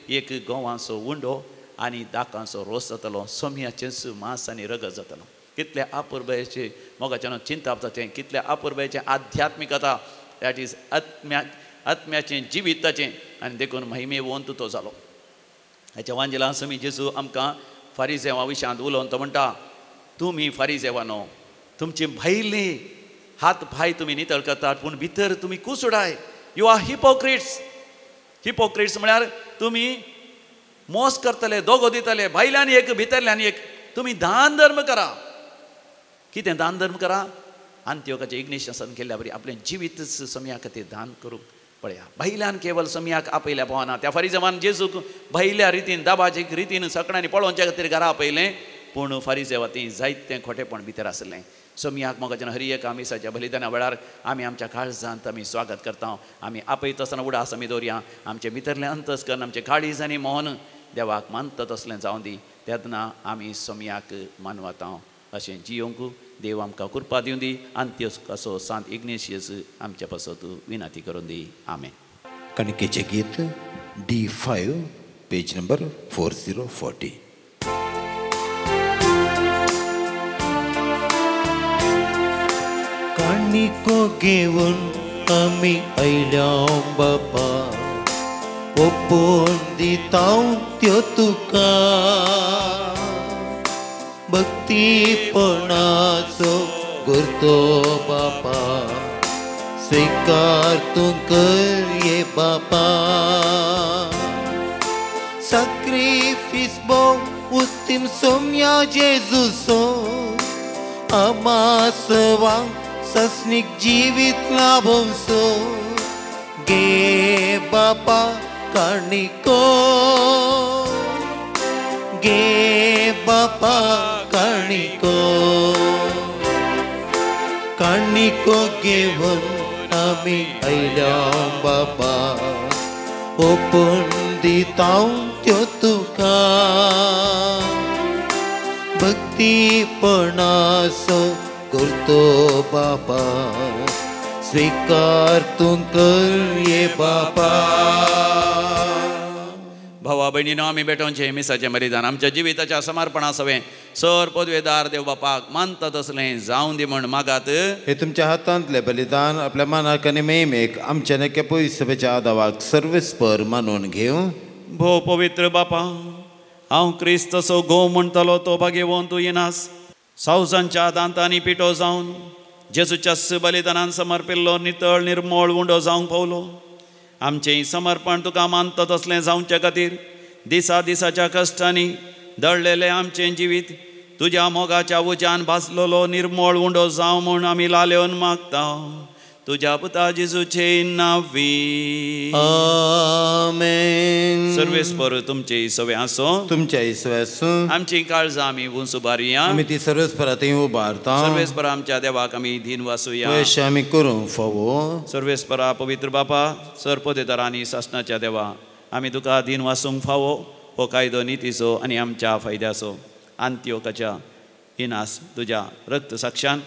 एक गोवांचो उंडो आनी दाकांचो रोस जातलो, सोम्याचेंच मांस आनी रगत जातलो. कितल्या अपुरबायेचें मोगाच्यान चिंताप जाचें, कितल्या अपुरबायेचें आध्यात्मिकता, that is आत्म्याचें जिविताचें. आनी देखून महिमेवंत तो जालो. हाच्या वांजेला समी जेजू आमकां फारिजेवा विशयांत उलोवन तो म्हणटा, तुमी फारिजेवानो, तुमची भायली हात पांय तुमी नितळ करतात पूण भितर तुमी कुसुडाय. You are hypocrites. Hypocrites म्हळ्यार तुमी मोस करतले, दोगो दितले, भायल्यान एक भितरल्यान एक. तुमी दान धर्म करा. कितें दान धर्म करा? आंत्योकाचें इग्नेशियसान केल्ल्या बरी आपलें जिवीतच सम्या खातीर दान करूंक पळया. भायल्यान केवल सम्याक आपयल्या पावना. त्या फारिजेवान जेजूक भायल्या रितीन दाबाचे रितीन सकणांनी पळोवच्या खातीर घरा आपयलें, पूण फारिजेवा ती जायतें खोटेपण भितर आसलें. सोमयाक मोगाच्यान हर एका मिसाच्या बलिदाना वेळार आमी आमच्या काळजांत आमी स्वागत करता. आमी आपयता आसतना उडास आमी दवरया. आमचें भितरलें अंतस्करण, आमचें काळीज आनी मन देवाक मानता तसलें जावं दी, तेन्ना आमी सोमयाक मानवता. अशें जियोंक देव आमकां कृपा दिवं दी. आनी त्यो कसो सांत इग्नेशियस आमच्या पासत विनंती करून दी. आमेन. कणकेचें गीत D5 page number 4040. काणिको घेवन आमी आयल्या बाबा, ओपून दिता त्यो तुका, भक्तीपणाचो गुर्तो बापा, स्वीकार तूं कर ये बापा. साक्रिफीस बो उत्तीम सोम्या जेजूसो, आमासवांक सस्नीक जिवीत लाभोवचो, गे बापा काणिको, गे बापा काणिको. काणिको घेवन आमी आयल्या बाबा, ओपून दिता त्यो तुका, भक्तीपणाचो करतो बाबा, स्वीकार तूं कर ये बाबा. भावा भयणीनो, आमी भेटोवचें मिसाचें बलिदान आमच्या जिविताच्या समर्पणा सवें सर पदवेदार देव बापाक मानता तसलें जावं दी म्हण मागात. हे तुमच्या हातांतलें बलिदान आपल्या मानाक आनी मेमेक आमच्या नक्या पयसभेच्या आदावाक सर्वेस्पर मानून घेवं. भोव पवित्र बापा, हांव क्रिस्त तसो घोव म्हणटलो तो भागेवन तूं येनास. सावजांच्या दांतांनी पिठो जावन जेजूच्या बलिदानान समर्पिल्लो नितळ निर्मळ उंडो जावंक पावलो. आमचें समर्पण तुका मानता तसलें जावचे खातीर दिसा दिसाच्या कश्टांनी दळलेलें आमचें जिवीत तुज्या मोगाच्या उज्यान भाजलेलो निर्मळ उंडो जावं म्हूण आमी लालेवन मागता. तुज्या पुता जेजूचे नांवी आमेन. सर्वेस्पर तुमचे सवे आसो, तुमच्या सवे आसूं. आमची काळजां आमी उंच उबारया, आमी ती सर्वेस्परा थंय उबारता. सर्वेस्परा आमच्या देवाक आमी धीन वासूया, अशें आमी करूंक फावो. सर्वेस्परा पवित्र बापा, सरपदेदार आनी सासणाच्या देवा, आमी तुका धीन वासूंक फावो. हो कायदो नितीचो आनी आमच्या फायद्याचो. आंत्योकाच्या इनास तुज्या रक्त साक्षान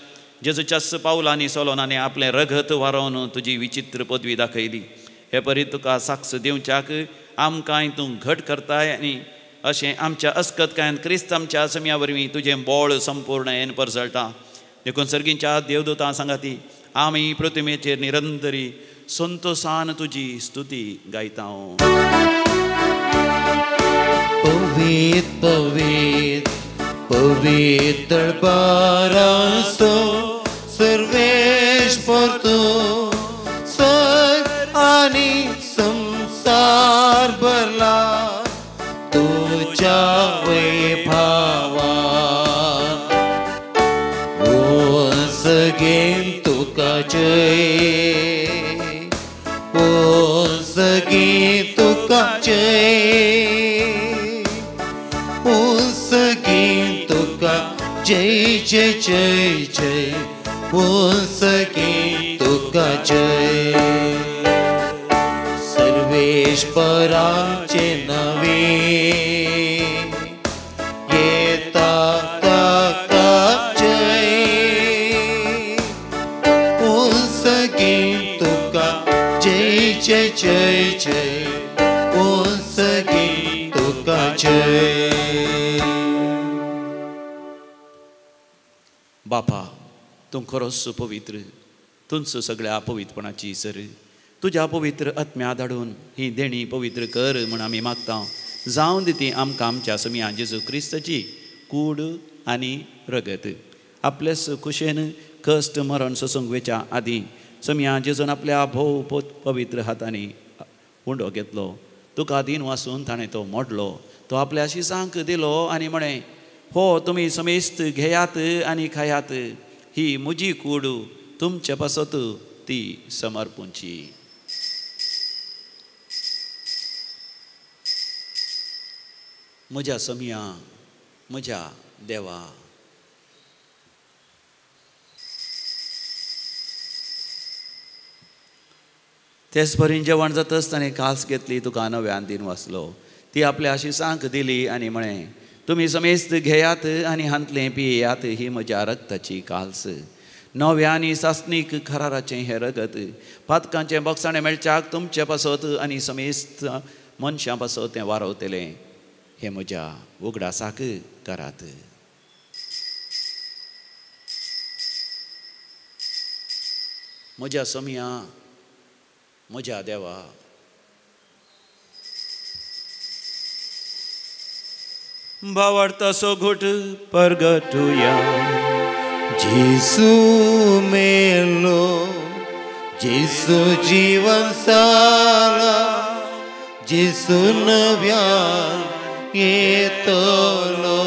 जेजूच्याच पावलांनी सोलोनांनी आपलें रगत वारोवन तुजी विचित्र पदवी दाखयली. हे परी तुका साक्ष दिवच्याक आमकांय तूं घट करताय आनी अशें आमच्या अस्कतकायन क्रिस्त आमच्या असम्या वरवीं तुजें बोळ संपूर्ण येन परजळटा. देखून सर्गींच्या देवदूतां सांगाती आमी प्रतिमेचेर निरंतरी संतोसान तुजी स्तुती गायता. पवित्र पवित्र पवित्र बारासो सर्वेश तूं सर आनी संसार भरला तुज्या वैभावान. सगेन तुका जय, ओ सगेन तुका जय, ओ सगेन तुका जय जय जय जय, ओ सगेन तुका जय. सर्वेश्वराचे नवे येता ताका जय, ओ सगेन तुका जय जय जय जय, ओ सगेन तुका जय. बापा, तूं खरोच पवित्र, तुंच सगळ्या पवित्रपणाची सर. तुज्या पवित्र आत्म्या धाडून ही देणी पवित्र कर म्हूण आमी मागता. जावन दी ती आमकां आमच्या समिया जेजू क्रिस्ताची कूड आनी रगत. आपलेच खुशेन कश्ट मरण सोसूंक वेच्या आदीं समिया जेजून आपल्या भोव पवित्र हातांनी उंडो घेतलो. तुका दीन वासून ताणें तो मोडलो, तो आपल्या शिसांक दिलो आनी म्हळें, हो तुमी समेस्त घेयात आनी खायात, ही म्हजी कूड तुमचे पासत ती समर्पूंची. म्हज्या समिया, म्हज्या देवा. तेच परीन जेवण जातच ताणें कास घेतली, तुका नव्यान दीन वाचलो, ती आपल्या शिसांक दिली आनी म्हळें, तुमी समेस्त घेयात आनी हांतलें पियेयात, ही म्हज्या रक्ताची काल्स, नव्या आनी सासणीक कराराचें हें रगत, पातकांचें बोगसाणें मेळच्याक तुमचे पासत आनी समेस्त मनशां पासत तें वारवतलें. हें म्हज्या उगडासाक करात. म्हज्या समिया, म्हज्या देवा. भावार्थाचो घोट परगटुया. जेसू मेलो, जेसू जीवन साला, जेसू नव्यान येतलो.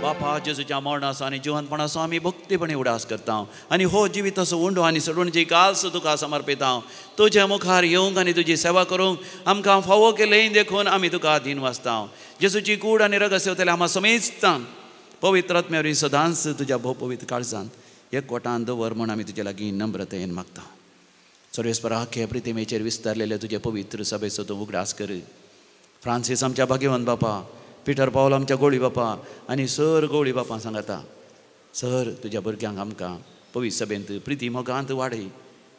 बापा, जेजूच्या मरणाचो आनी जिवनपणाचो आमी भक्तीपणी उडास करता आनी हो जिविताचो उंडो आनी सडवणची काल्स तुका समर्पिता. तुज्या मुखार येवंक आनी तुजी सेवा करूंक आमकां फावो केलें देखून आमी तुका दीन वाचता. जेजूची कूड आनी रगत सेवतले आमकां समेजता. पवित्र आत्म्या वरवीं सदांच तुज्या भोव पवित्र काळजांत एकवटान दवर म्हूण आमी तुजे लागीं नम्रतेन मागता. सर्वेस्परा, आख्खे प्रितिमेचेर विस्तारलेले तुजे पवित्र सभेचो तूं उगडास कर. फ्रांसीस आमच्या भाग्यवंत बापा, पिटर पावल आमच्या गोळी बापा आनी सर गोळी बापा सांगता, सर तुज्या भुरग्यांक आमकां पवित्र सभेंत प्रिती मोगांत वाडय.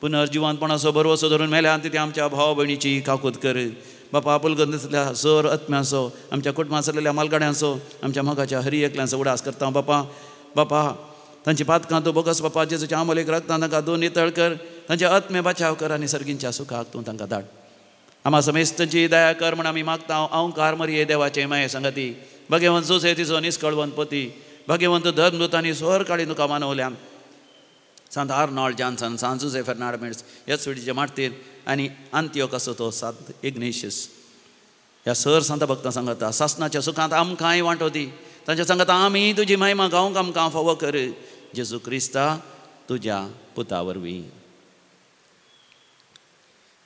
पुनर्जिवंतपणाचो भरवसो धरून मेल्यान तिथे आमच्या भाव भयणीची काकूत कर. बापा, पुलगंतल्या सर आत्म्यांचो, आमच्या कुटुंबांत सरलेल्या मालगाड्यांचो, आमच्या मोगाच्या हरी एकल्यांचो उडास करता. बापा, बापा तांची पातकां तूं बोगस. बापा, जेजूच्या आमोलेक रक्तान तांकां दोन नितळ कर, तांचे आत्मे बचाव कर आनी सर्गींच्या सुखाक तूं तांकां धाड. आमा समेस्तांची दया कर म्हूण आमी मागता. अहंकार मरये देवाचें माये संगती, भाग्यवंत जोसे तिचो निस्कळवंत पती, भाग्यवंत धर्मदूत आनी स्वर काळी तुका मानवल्यान, सांत आर्नॉल्ड जॉन्सन, सांत जुजे फेर्नांड मेड्स ह्याच स्विडीचे मार्तीर आनी आंतियोक आसो तो सांत इग्नेशियस ह्या सर सांता भक्तां सांगता सासनाच्या सुखांत आमकांय वांटो दी. तांच्या सांगता आमी तुजी महिमा गावंक आमकां फावो कर, जेजू क्रिस्ता तुज्या पुता वरवीं.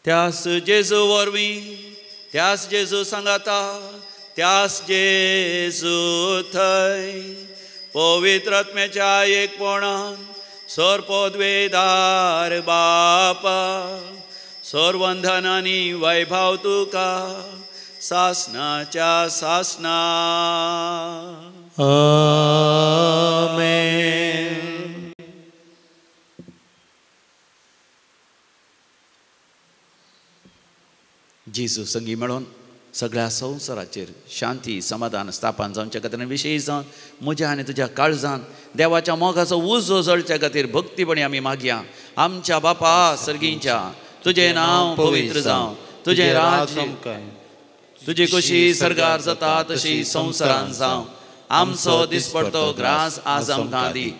त्यास जेजू वरवीं, त्यास जेजू सांगाता, त्यास जेजू थंय पवित्र आत्म्याच्या एकपणान सर पदवेदार बापा, सरवंधन आनी वैभव तुका सासनाच्या सासना. आमेन. जेजू संगी मेळोन सगळ्या संवसाराचेर शांती समाधान स्थापन जावच्या खातीर आनी विशेश जावन म्हज्या आनी तुज्या काळजान देवाच्या मोगाचो उजो जळच्या खातीर भक्तीपणी आमी मागया. आमच्या बापा सर्गींच्या, तुजें नांव पवित्र जावं, तुजें राज्य, तुजी खुशी सर्गार जाता तशी संवसारान जावं. आमचो दिसपडतो ग्रास आज आमकां दी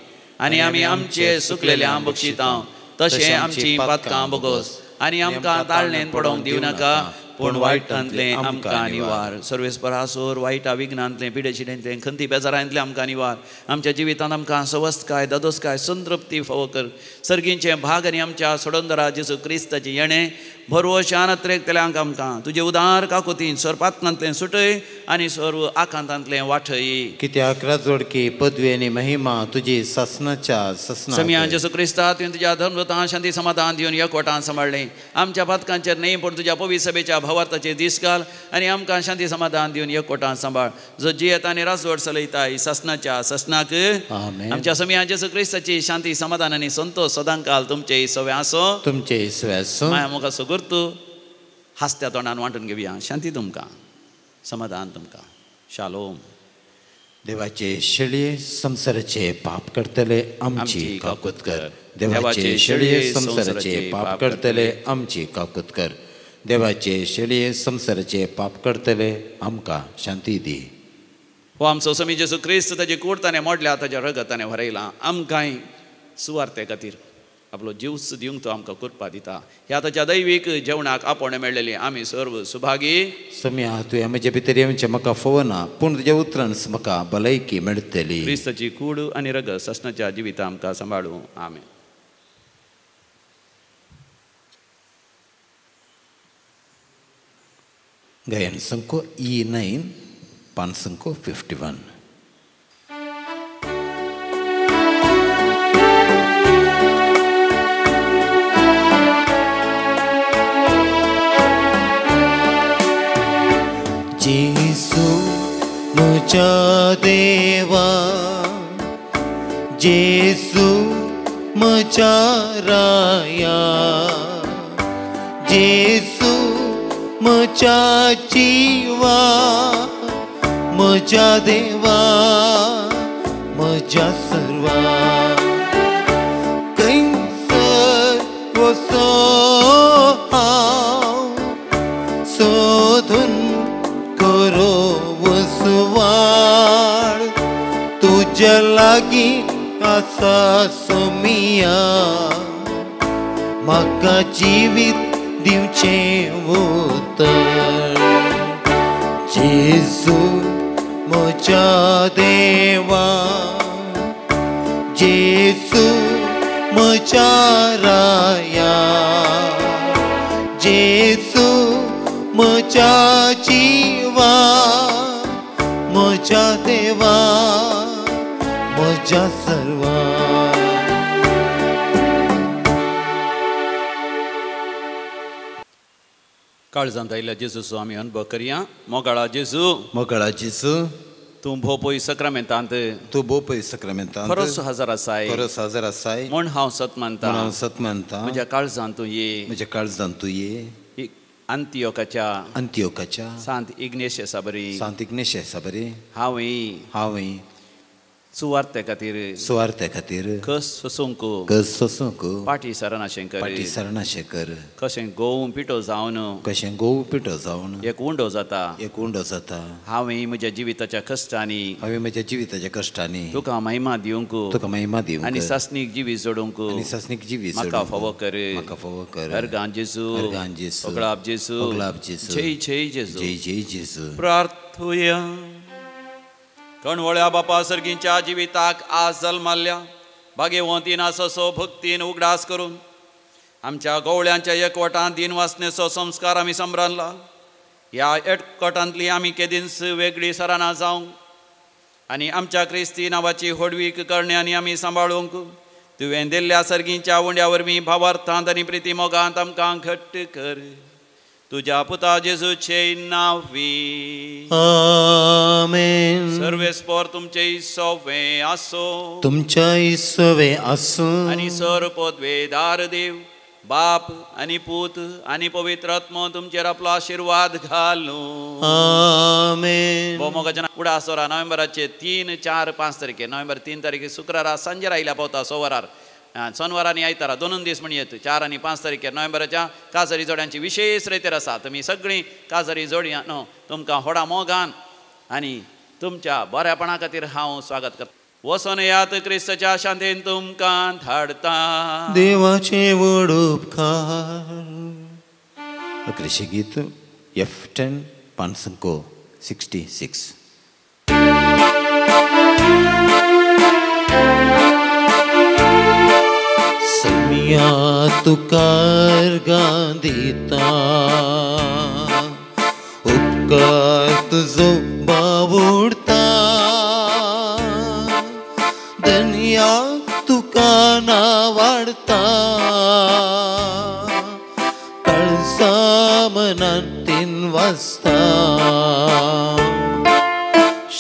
आनी आमी आमचे सुकलेल्या बक्षिता तशें आमची पातकां बोगोस आनी आमकां ताळणेन पडोवंक दिवं नाका, पूण वायटांतलें आमकां निवार. सर्वेस्परासोर वायटा विघ्नांतलें, पिडेशिडेंतलें, खंती बेजारांतलें आमकां निवार. आमच्या जिवितांत आमकां सवस्तकाय, दादोसकाय, संतृप्ती फावो कर. सर्गींचें भाग आनी आमच्या सोडंदरा जेजू क्रिस्ताचें येणें भरवशान अत्रेकतल्यांक आमकां तुजे उदार काकुतीन सर्पात्मांतलें सुटय आनी सर्व आकांतांतलें वाठय. कित्याक राजवडकी पदवी आनी महिमा तुजी सासनाच्या सासना. समिया जेजू क्रिस्ता, तुवें तुज्या धर्मदूतां शांती समाधान दिवन एकवटान सांबाळ्ळें. आमच्या पातकांचेर न्हय पूण तुज्या पवित्र सभेच्या भावार्थाचेर दीस घाल आनी आमकां शांती समाधान दिवन एकवटान सांबाळ, जो जियेता आनी राजवट चलयता सासनाच्या सासनाक. आमच्या समिया जेजू क्रिस्ताची शांती समाधान आनी संतोश सदांकाल तुमचे सवे आसो, तुमचे सवे आसो. माया मुखार सगुर्तू हासत्या तोंडान वांटून घेवया. शांती तुमकां, समाधान तुमकां. शालोम. देवाचे शेळये संवसाराचे पाप करतले आमची काकूत कर. देवाचे शेळये संवसाराचे पाप करतले आमची काकूत कर. देवाचे शेळये संवसाराचे पाप करतले आमकां शांती दी. हो आमचो स्वामी जेजू क्रिस्त ताजी कूड ताणें मोडल्या, ताज्या रगत ताणें वरयलां आमकांय सुवार्थे खातीर आपलो जीवच दिवंक तो आमकां कृपा दिता. ह्या ताच्या दैवीक जेवणाक आपोवणें मेळ्ळेली आमी सर्व सुभागी. सम्या तुवें म्हजे भितर येवचें म्हाका फोवना, पूण तुज्या उतरान म्हाका भलायकी मेळटली. क्रिस्ताची कूड आनी रगत ससनाच्या जिविता आमकां सांबाळूं. आमेन. गायन संको E9 पान संको 51. जेसू म्हज्या देवा, जेसू म्हज्या राया, जेसू म्हज्या जिवा, म्हज्या देवा, म्हज्या सर्वा. खंयसर वचो हांव सोदून करो वसवाड, तुज्या लागीं आसा सोमिया, म्हाका जिवीत दिवचें उतर. जेजू म्हज्या देवा, जेजू म्हज्या राया, जेजू म्हज्या जिवा, म्हज्या देवा, म्हज्या सर्वा. काळजांत आयिल्ल्या जेजूचो आमी अनुभव करया. मोगाळा जेजू, मोगाळा जेजू, तूं भोपय सक्रामेंतांत, तूं भोपय सक्रामेंतांत खरोच हजर आसाय, खरोच हजर आसाय म्हूण हांव सत मानता, म्हूण हांव सत मानता. म्हज्या काळजांत तूं ये, म्हज्या काळजांत तूं ये. अंतियोकाच्या, अंतियोकाच्या सांत इग्नेशियसा बरी, सांत इग्नेशियसा बरी हांवें, हांवें सुवार्थे खातीर, सुवार्थे खातीर कस सोसूंक, कस सोसूंक पाटी सरनाशें कर, पाटी सरनाशें कर. कशें गोव पिठो जावन, कशें गोव पिठो जावन एक उंडो जाता, एक उंडो जाता. हांवें म्हज्या जिविताच्या कश्टांनी, हांवें म्हज्या जिविताच्या कश्टांनी तुका महिमा दिवंक, तुका महिमा दिवंक आनी सासणीक जिवीत जोडूंक, आनी सासणीक जिवीत म्हाका फावो कर, म्हाका फावो कर. अर्गां जेजू, अर्गां जेजू, ओगळाप जेजू, ओगळाप जेजू, जय जय जेजू, जय जय जेजू. प्रार्थुया. कणवळ्या बापा सर्गींच्या जिविताक आज जल्माल्ल्या भाग्यवंतीन आसो भक्तीन उगडास करून आमच्या गवळ्यांच्या एकवटान दिन वासनेचो संस्कार आमी संभ्रानला. ह्या एकवटांतली आमी केदींच वेगळी सराना जावंक आनी आमच्या क्रिस्ती नांवाची होडवीक करण्यांनी आमी सांबाळूंक तुवें दिल्ल्या सर्गींच्या उंड्या वरवीं भावार्थांत आनी प्रिती मोगांत आमकां घट्ट कर. तुज्या पुता जेजूचे नांवी आमेन. सर्वेस्पर तुमचे सोवे आसो, तुमच्या सोवे आसो. आनी सर पदवेदार देव बाप आनी पूत आनी पवित्र आत्मो तुमचेर आपलो आशिर्वाद घालूं. आमेन. भोवमोगाच्या उडा सोरा नोव्हेंबराचे 3, 4, 5 तारखे, नोव्हेंबर 3 तारखे शुक्रारा सांजेर आयल्या पावता 6 वरार, सोनवार आनी आयतारा 2 दीस म्हणयेत 4 आनी 5 तारखेर नोव्हेंबराच्या काजारी जोड्यांची विशेश रेतेर आसा. तुमी सगळीं काजारी जोडयां न्हू तुमकां व्हडा मोगान आनी तुमच्या बऱ्यापणा खातीर हांव स्वागत करता. वचोन यात क्रिस्ताच्या शांतीन तुमकां धाडता. देवाचे व्हड उपकार. अकरेशे गीत F10 पानसंको 66. समिया तुकार गांदिता, उपकार तुजो बावुडता, दनया तुका ना वाडता, कळसा मनान 3 वाजता,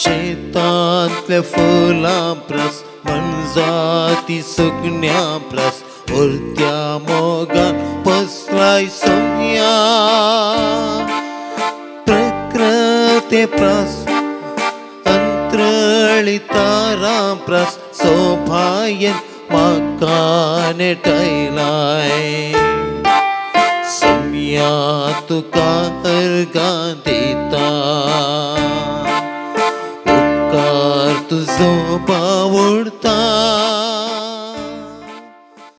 शेतांतल्या फुलां प्रस मनजाती सुकण्या प्रस उरत्या मोगान पसराय सोम्या, प्रकृते प्रस अंतरळ्या सळितारां प्रास सोभायन म्हाका नेटायलाय. सम्या तुका अर्गां दिता, उपकार तुजो बावडता.